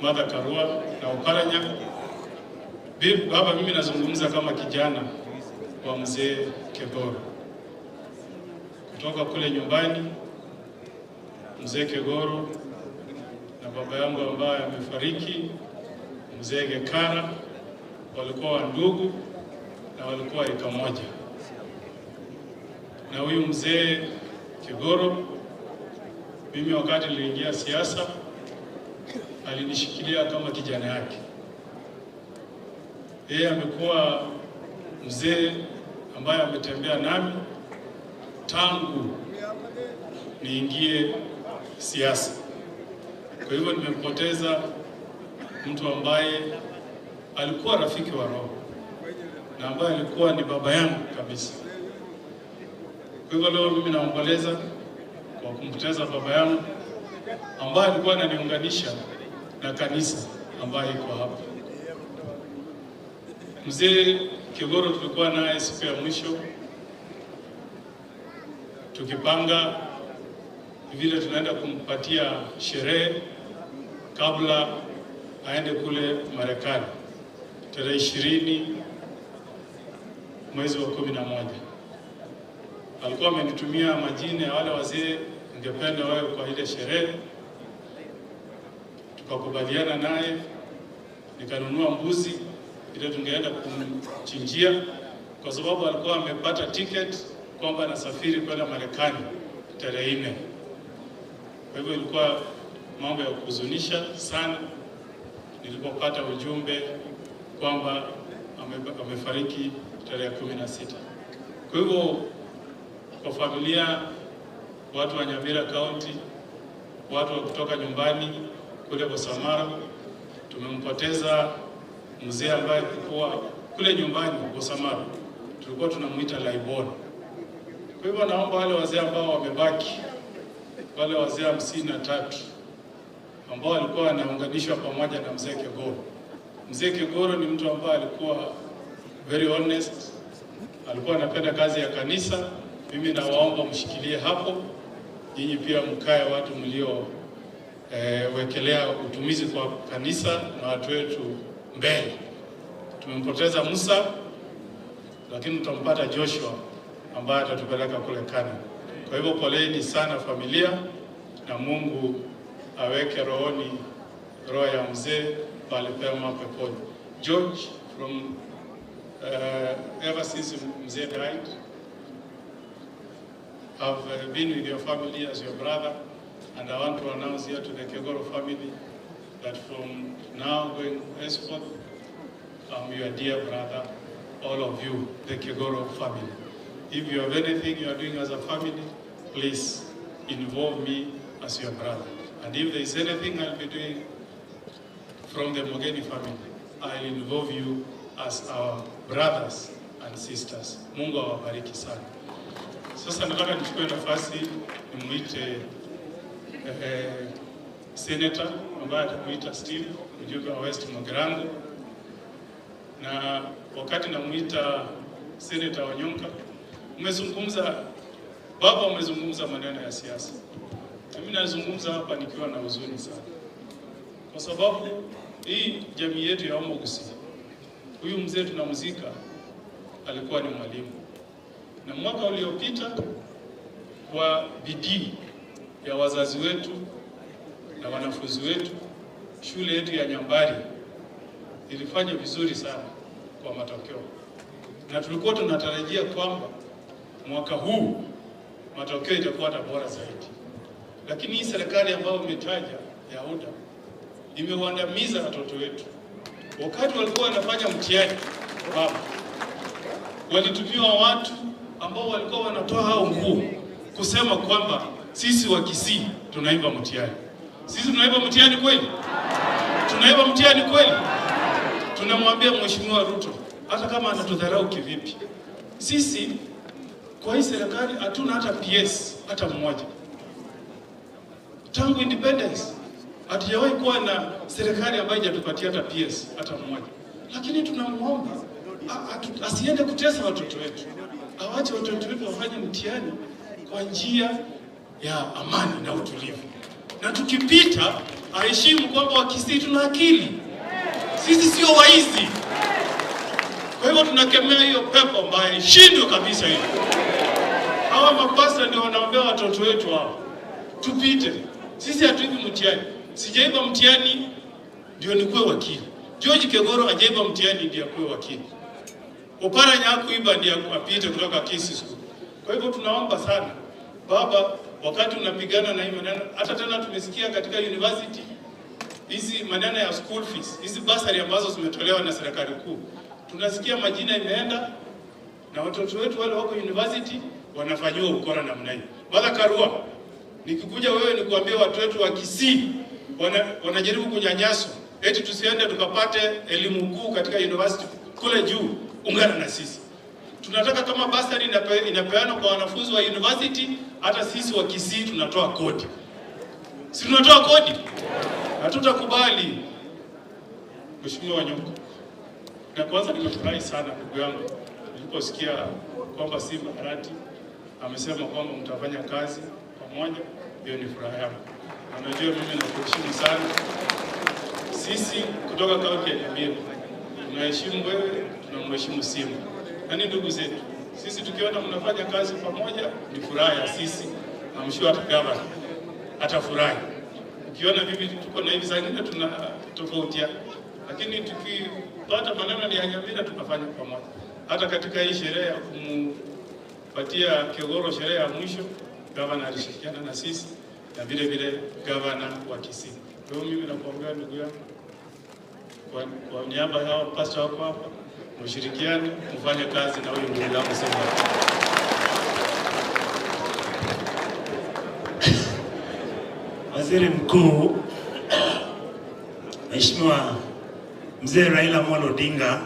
Martha Karua na Oparanya. Baba, mimi nazungumza kama kijana wa mzee Kegoro kutoka kule nyumbani. Mzee Kegoro na baba yangu ambaye amefariki, mzee Gekara, walikuwa ndugu na walikuwa rika moja. Na huyu mzee Kegoro, mimi wakati niliingia siasa alinishikilia kama kijana yake. Yeye amekuwa mzee ambaye ametembea nami tangu niingie siasa. Kwa hivyo nimempoteza mtu ambaye alikuwa rafiki wa roho na ambaye alikuwa ni baba yangu kabisa. Kwa hivyo leo mimi naomboleza kwa kumpoteza baba yangu ambaye alikuwa ananiunganisha na kanisa ambaye iko hapa. Mzee Kegoro tulikuwa naye siku ya mwisho tukipanga vile tunaenda kumpatia sherehe kabla aende kule Marekani tarehe 20 mwezi wa 11. Alikuwa amenitumia majina ya wale wazee ningependa wawe kwa ile sherehe. Tukakubaliana naye, nikanunua mbuzi ile tungeenda kumchinjia, kwa sababu alikuwa amepata ticket kwamba anasafiri kwenda Marekani tarehe 4. Kwa hivyo ilikuwa mambo ya kuhuzunisha sana nilipopata ujumbe kwamba amefariki tarehe 16. Kwa hivyo kwa familia, watu wa Nyamira County, watu wa kutoka nyumbani kule Bosamara, tumempoteza mzee ambaye alikuwa kule nyumbani Bosamara, tulikuwa tunamuita Laibon. Kwa hivyo naomba wale wazee ambao wamebaki, wale wazee 53 ambao walikuwa wanaunganishwa pamoja na mzee Kegoro. Mzee Kegoro ni mtu ambaye alikuwa very honest, alikuwa anapenda kazi ya kanisa. Mimi nawaomba mshikilie hapo, nyinyi pia mkae watu mlio wekelea utumizi kwa kanisa na watu wetu mbele. Tumempoteza Musa, lakini tutampata Joshua ambaye atatupeleka kule Kana. Kwa hivyo poleni sana familia, na Mungu aweke rohoni roho ya mzee pale pema peponi. George, from ever since mzee died, I've been with your family as your brother, and I want to announce here to the Kegoro family that from now going henceforth, I'm your dear brother, all of you, the Kegoro family. If you have anything you are doing as a family, please involve me as your brother. And if there is anything I'll be doing from the Mogeni family, I'll involve you as our brothers and sisters. Mungu awabariki sana. Sasa nataka nichukue nafasi nimuite Senator ambaye atamuita Steve, mjumbe wa West Mugirango. Na wakati namuita Senator Onyonka, umezungumza baba, umezungumza maneno ya siasa. Mimi nazungumza hapa nikiwa na huzuni sana, kwa sababu hii jamii yetu ya Omogusi, huyu mzee tunamzika alikuwa ni mwalimu, na mwaka uliopita kwa bidii ya wazazi wetu na wanafunzi wetu, shule yetu ya Nyambari ilifanya vizuri sana kwa matokeo, na tulikuwa tunatarajia kwamba mwaka huu matokeo itakuwa hata bora zaidi. Lakini hii serikali ambayo umetaja ya UDA imewandamiza watoto wetu. Wakati walikuwa wanafanya mtihani, baba, walitumiwa watu ambao walikuwa wanatoa hao nguo kusema kwamba sisi wa Kisii tunaiba mtihani. Sisi tunaiba mtihani kweli? Tunaiba mtihani kweli? Tunamwambia Mheshimiwa Ruto, hata kama anatudharau kivipi, sisi Kwa hii serikali hatuna hata PS hata mmoja. Tangu independence hatujawahi kuwa na serikali ambayo haijatupatia hata PS hata mmoja, lakini tunamuomba asiende kutesa watoto wetu, awache watoto wetu wafanye mtihani kwa njia ya amani na utulivu, na tukipita aheshimu kwamba Wakisii tuna akili, sisi sio waizi. Kwa hivyo tunakemea hiyo pepo ambayo ishindwe kabisa hiyo. Hawa mapasta ndio wanaombea watoto wetu hao, tupite. Sisi hatuibi mtihani. Sijaiba mtihani ndio nikuwe wakili. George Kegoro hajaiba mtihani ndio akuwe wakili. Oparanya hakuiba ndio apite kutoka Kisii School. Kwa hivyo tunaomba sana baba, wakati unapigana na hii maneno, hata tena tumesikia katika university hizi maneno ya school fees, hizi basari ambazo zimetolewa na serikali kuu, tunasikia majina imeenda na watoto wetu wale wako university wanafanyiwa ukora namna hiyo. Martha Karua, nikikuja wewe nikuambie watu wetu wa Kisii wanajaribu kunyanyaswa, eti tusiende tukapate elimu kuu katika university kule juu. Ungana na sisi. Tunataka kama basari inapeanwa kwa wanafunzi wa university, hata sisi wa Kisii tunatoa kodi. Si tunatoa kodi? Hatutakubali. Mheshimiwa Wanyonka, na kwanza nimefurahi sana ndugu yangu niliposikia kwamba Simba Arati amesema kwamba mtafanya kazi pamoja. Hiyo ni furaha yangu. Na unajua mimi nakuheshimu sana. Sisi kutoka kaunti ya Nyamira tunaheshimu wewe, tunamheshimu Simba. Na ni ndugu zetu. Sisi tukiona mnafanya kazi pamoja ni furaha ya sisi. I'm sure hata gavana atafurahi. Ukiona vipi tuko na hivi saa ingine tuna tofautiana, lakini tukipata maneno ni ya Nyamira tunafanya pamoja. Hata katika hii sherehe ya kumpatia Kegoro sherehe ya mwisho, gavana alishirikiana na sisi na vile vile gavana wa Kisii. Kwa hiyo mimi nakuambia ndugu yangu, kwa niaba ya hao pastor wako hapa, mshirikiane, mfanye kazi na huyu ndugu yangu Simba. Waziri Mkuu Mheshimiwa Mzee Raila Amolo Odinga,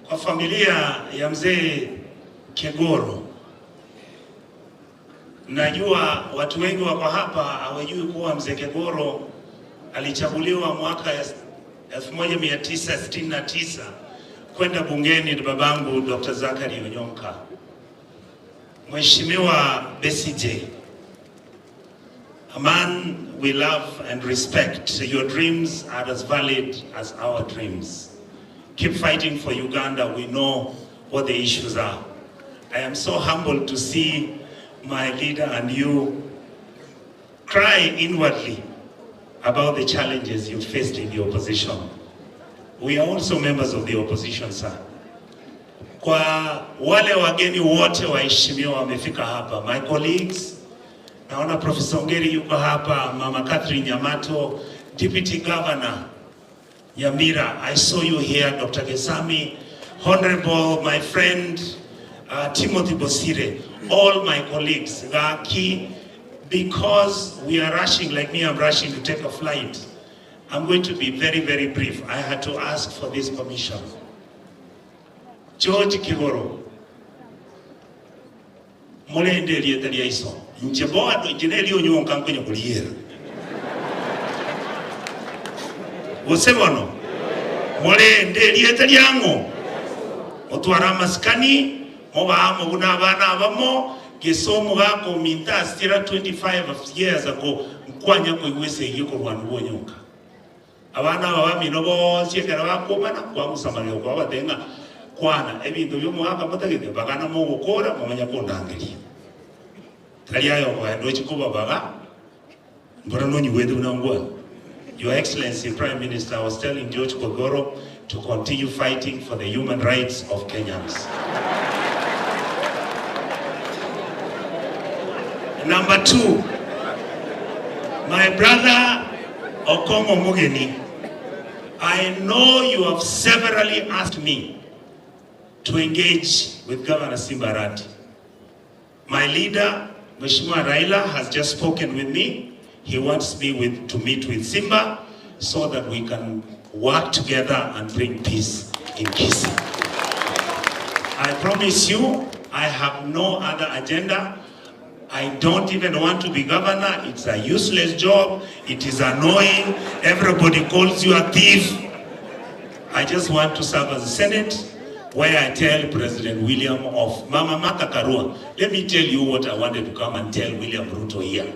kwa familia ya Mzee Kegoro, najua watu wengi wako hapa hawajui kuwa Mzee Kegoro alichaguliwa mwaka 1969 kwenda bungeni na babangu Dr. Zachary Onyonka. Mheshimiwa Besigye, a man we love and respect, your dreams are as valid as our dreams. Keep fighting for Uganda. We know what the issues are. I am so humbled to see my leader and you cry inwardly about the challenges you faced in the opposition. We are also members of the opposition, sir. Kwa wale wageni wote waheshimiwa wamefika hapa, my colleagues, naona Professor Ongeri yuko hapa, Mama Catherine Nyamato, Deputy Governor Nyamira, I saw you here, Dr. Gesami, Honorable, my friend, Timothy Bosire, all my colleagues, Gaki, because we are rushing, like me, I'm rushing to take a flight. I'm going to be very, very brief. I had to ask for this permission. George Kegoro, mulende lieta liaiso, ncheboa jeneli onyonka nkwenye kuliera. Usebono, mulende lieta liango, otwara maskani, moba amo abana abamo, gesomo gako minta stira 25 years ago, nkwanya kuiwese yuko rwanu wonyonka. Abana baba minobo siekera bakomana kwa musamario kwa batenga kwana ebintu byomuhanga mutagete bagana mugukora mumenya kundangiria tali ayo kwendo chikuba baga mbona nonyi wetu unangwa. Your Excellency Prime Minister, I was telling George Kegoro to continue fighting for the human rights of Kenyans. Number two, my brother Okongo Mugeni, I know you have severally asked me to engage with Governor Simba Arati. My leader, Mheshimiwa Raila, has just spoken with me. He wants me to meet with Simba so that we can work together and bring peace in Kisii. I promise you, I have no other agenda. I don't even want to be governor. It's a useless job. It is annoying. Everybody calls you a thief. I just want to serve as a Senate, where I tell President William of Mama Martha Karua, let me tell you what I wanted to come and tell William Ruto here.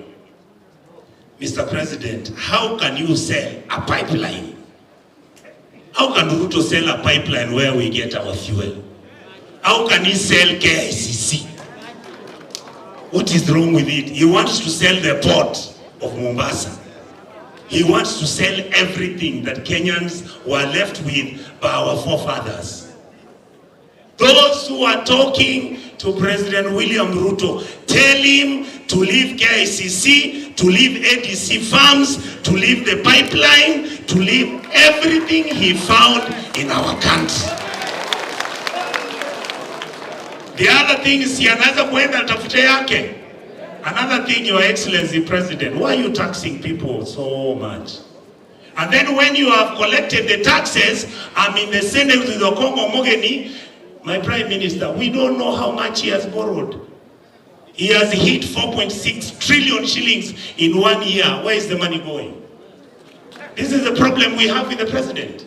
Mr. President, how can you sell a pipeline? How can Ruto sell a pipeline where we get our fuel? How can he sell KICC? What is wrong with it? He wants to sell the port of Mombasa. He wants to sell everything that Kenyans were left with by our forefathers. Those who are talking to President William Ruto, tell him to leave KICC, to leave ADC farms, to leave the pipeline, to leave everything he found in our country. The other thing is, anaweza kuenda tafute yake. Another thing, Your Excellency President, why are you taxing people so much? And then when you have collected the taxes, I'm in the Senate with Okongo Mogeni, my Prime Minister, we don't know how much he has borrowed. He has hit 4.6 trillion shillings in 1 year. Where is the money going? This is the problem we have with the president.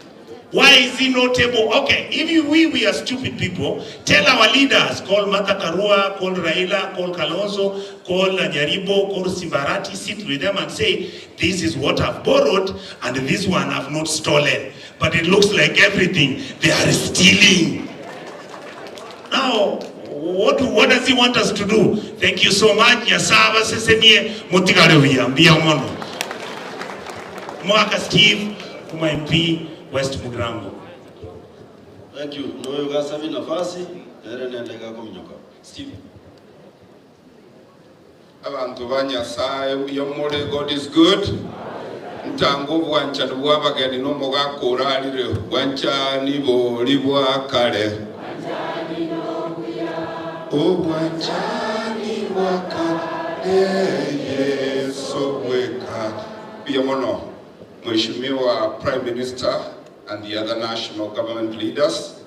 Why is he not able? Okay, if we are stupid people, tell our leaders, call Martha Karua, call Raila, call Kalonzo, call Nyaribo, call Simbarati, sit with them and say, this is what I've borrowed and this one I've not stolen. But it looks like everything, they are stealing. Now, what does he want us to do? Thank you so much. Nyasaba sesenie mutigare mbia mono. Mwaka Steve, kuma MP, West Mugirango. Thank you. Noyo gasabi nafasi, ere nendega kominyoka. Steve. Abantu ba Nyasaye uyamore, God is good. Ntango bwancha bwabageni no mugakurarire bwancha nibo libwa kare. Obwanchani bwakare Yesu weka. Uyamono, Mheshimiwa Prime Minister and the other national government leaders,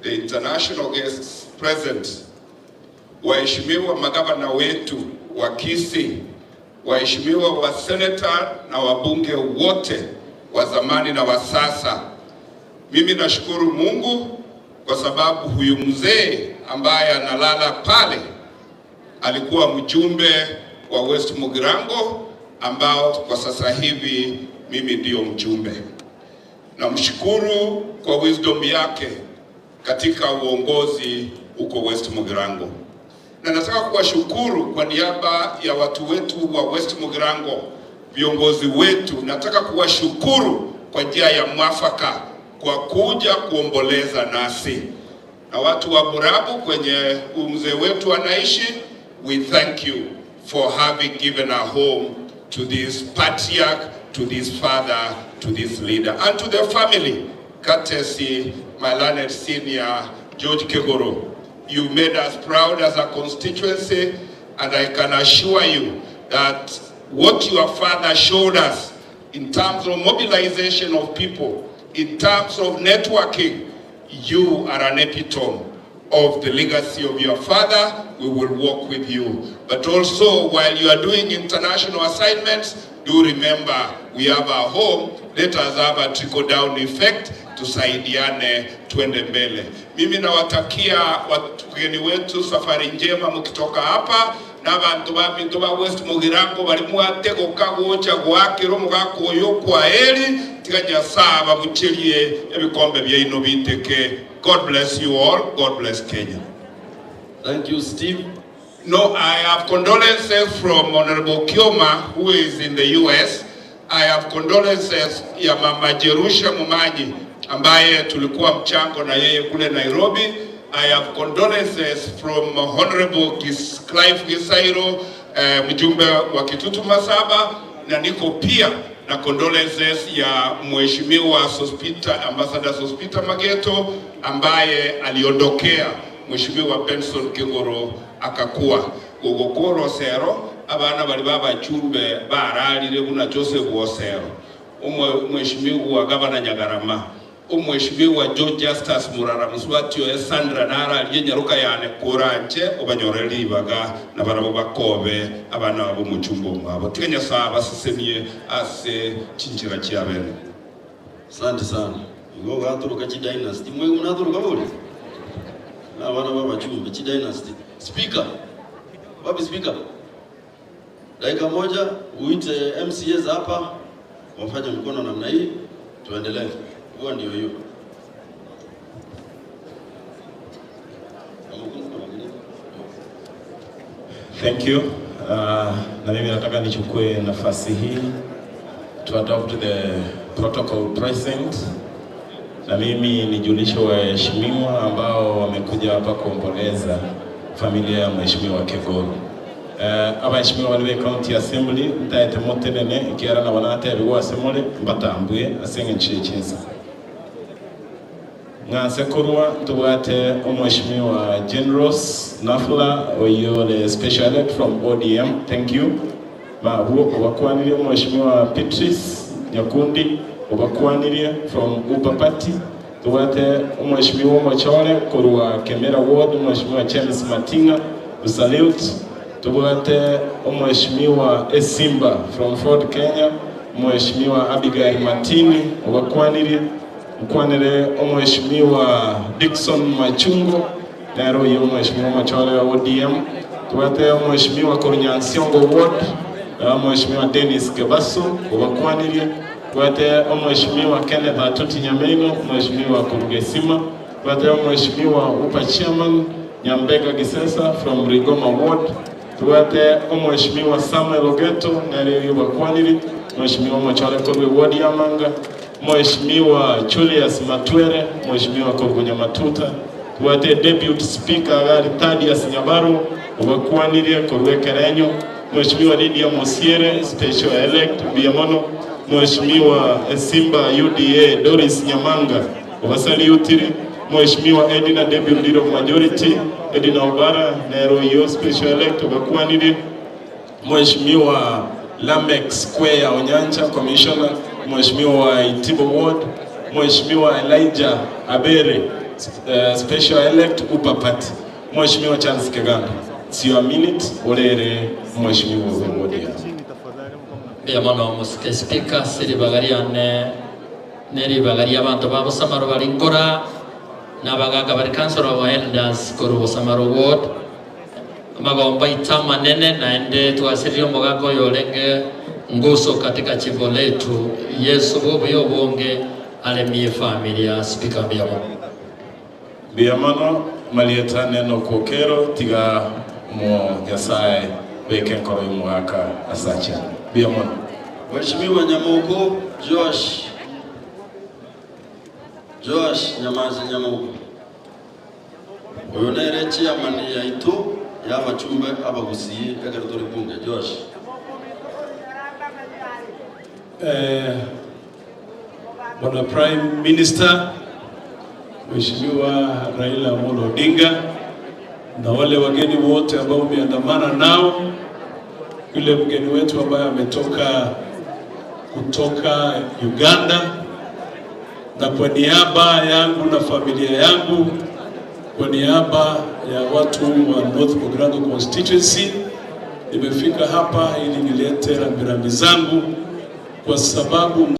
the international guests present, waheshimiwa magavana wetu wa Kisii, waheshimiwa wa senator na wabunge wote wa zamani na wa sasa. Mimi nashukuru Mungu kwa sababu huyu mzee ambaye analala pale alikuwa mjumbe wa West Mugirango, ambao kwa sasa hivi mimi ndio mjumbe. Namshukuru kwa wisdom yake katika uongozi huko West Mugirango. Na nataka kuwashukuru kwa niaba ya watu wetu wa West Mugirango, viongozi wetu, nataka kuwashukuru kwa njia ya mwafaka kwa kuja kuomboleza nasi. Na watu wa Burabu kwenye mzee wetu anaishi, we thank you for having given a home to this patriarch, to this father, to this leader, and to the family, courtesy my learned senior, George Kegoro. You made us proud as a constituency, and I can assure you that what your father showed us in terms of mobilization of people, in terms of networking, you are an epitome of the legacy of your father. We will work with you. But also, while you are doing international assignments, do remember we have our home. Let us have a trickle-down effect. Tusaidiane, tuende mbele. Mimi nawatakia wageni wetu safari njema mkitoka hapa, na bantu ba minto ba West Mugirango bali mwatego kagocha gwakiro mugakoyo kwa heri tiga Nyasaye babucherie ebikombe byaino biteke. God bless you all. God bless Kenya. Thank you, Steve. No, I have condolences from Honorable Kioma, who is in the US. I have condolences ya Mama Jerusha Mumanyi, ambaye tulikuwa mchango na yeye kule Nairobi. I have condolences from Honorable Clive Gisairo, mjumbe wa Kitutu Masaba, na niko pia na condolences ya Mheshimiwa Sospita, Ambassador Sospita Mageto, ambaye aliondokea Mheshimiwa Benson Kigoro akakuwa gugukuro sero abana bali baba chumbe baralire buna Joseph Osero umwe Mheshimiwa Gavana Nyagarama Omweshimiwa George Justus Murara Muswati oye Sandra nara aliye nyaruka yane kuranje obanyorere libaga na barabo bakobe abana babo muchumbo mwabo tikenya saba sisemie ase chinjira chiabene. Asante sana. Ngo gaturuka chi dynasty mwe munaturuka bole na bana baba chumbe chi dynasty. Speaker, wapi speaker? Dakika moja uite MCAs hapa wafanye mkono namna hii tuendelee. Huo ndio hiyo. Thank you. Na mimi nataka nichukue nafasi hii to adopt the protocol present. Na mimi nijulishe waheshimiwa ambao wamekuja hapa kuomboleza familia ya Mheshimiwa Kegoro. Abaheshimiwa waliwe County Assembly ntaete motenene ikiara na wanate bigwa assembly mbatambwe asenge nchichinsa. Ngase korwa tubwate Mheshimiwa Generous Nafula oyo the special elect from ODM. Thank you. Mabuo obakwanirie Mheshimiwa Patrice Nyakundi obakwanirie from Upa Party. Tubwate Mheshimiwa Mochole korwa Kemera Ward Mheshimiwa James Matinga usalute. Tubwate Mheshimiwa Esimba from Ford Kenya Mheshimiwa Abigail Martini obakwanirie. Mkwanire Mheshimiwa Dickson Machungo nero yo Mheshimiwa Machole wa ODM. Tubwate Mheshimiwa Kornyansiongo Ward Mheshimiwa Dennis Kebaso obakwanirie. Tubwate Mheshimiwa Kenneth Atuti Nyameno Mheshimiwa Kurugesima. Tubwate Mheshimiwa Upa Chairman Nyambega Gisesa from Rigoma Ward. Tubwate Mheshimiwa Samuel Ogeto nero yo obakwanirie. Mheshimiwa Machole Korwe Ward Yamanga Mheshimiwa Julius Matwere Mheshimiwa Kogunya Matuta. Tuwate Deputy Speaker Gari Thaddeus Nyabaro obakwanirie korwe Kerenyo. Mheshimiwa Lydia Mosiere Special Elect Biamono. Mheshimiwa Simba UDA Doris Nyamanga obasaliutiri. Mheshimiwa Edina Deputy Leader of Majority Edina Obara Nero yo Special Elect obakwanirie. Mheshimiwa Lamek Square Onyancha Commissioner Mheshimiwa Itibo Ward. Mheshimiwa Elijah Abere Special Elect Upa Party. Mheshimiwa Charles Keganda. It's your minute orere Mheshimiwa Ward. Biamono musike speaker siri bagaria ne neri bagaria abantu babo samaro barinkora nabagaga bari council of elders korubo samaro ward magomba itama nene naende tuasirio mogako yorenge nguso katika chimbo letu. Yesu bobo bonge alemie familia speaker biamono. Biamono malieta neno kokero tiga mo Nyasaye beke nkoro yumwaka asacha. Biamono. Mheshimiwa Nyamoko Josh Josh Nyamazi Nyamoko oyo nere chairman ya itu ya bachumbe abagusiye ekero turi bunge. Josh. Bwana Prime Minister Mheshimiwa Raila Amolo Odinga na wale wageni wote ambao umeandamana nao, yule mgeni wetu ambaye ametoka kutoka Uganda, na kwa niaba yangu na familia yangu, kwa niaba ya watu wa North Mugirango Constituency, nimefika hapa ili nilete rambirambi zangu kwa sababu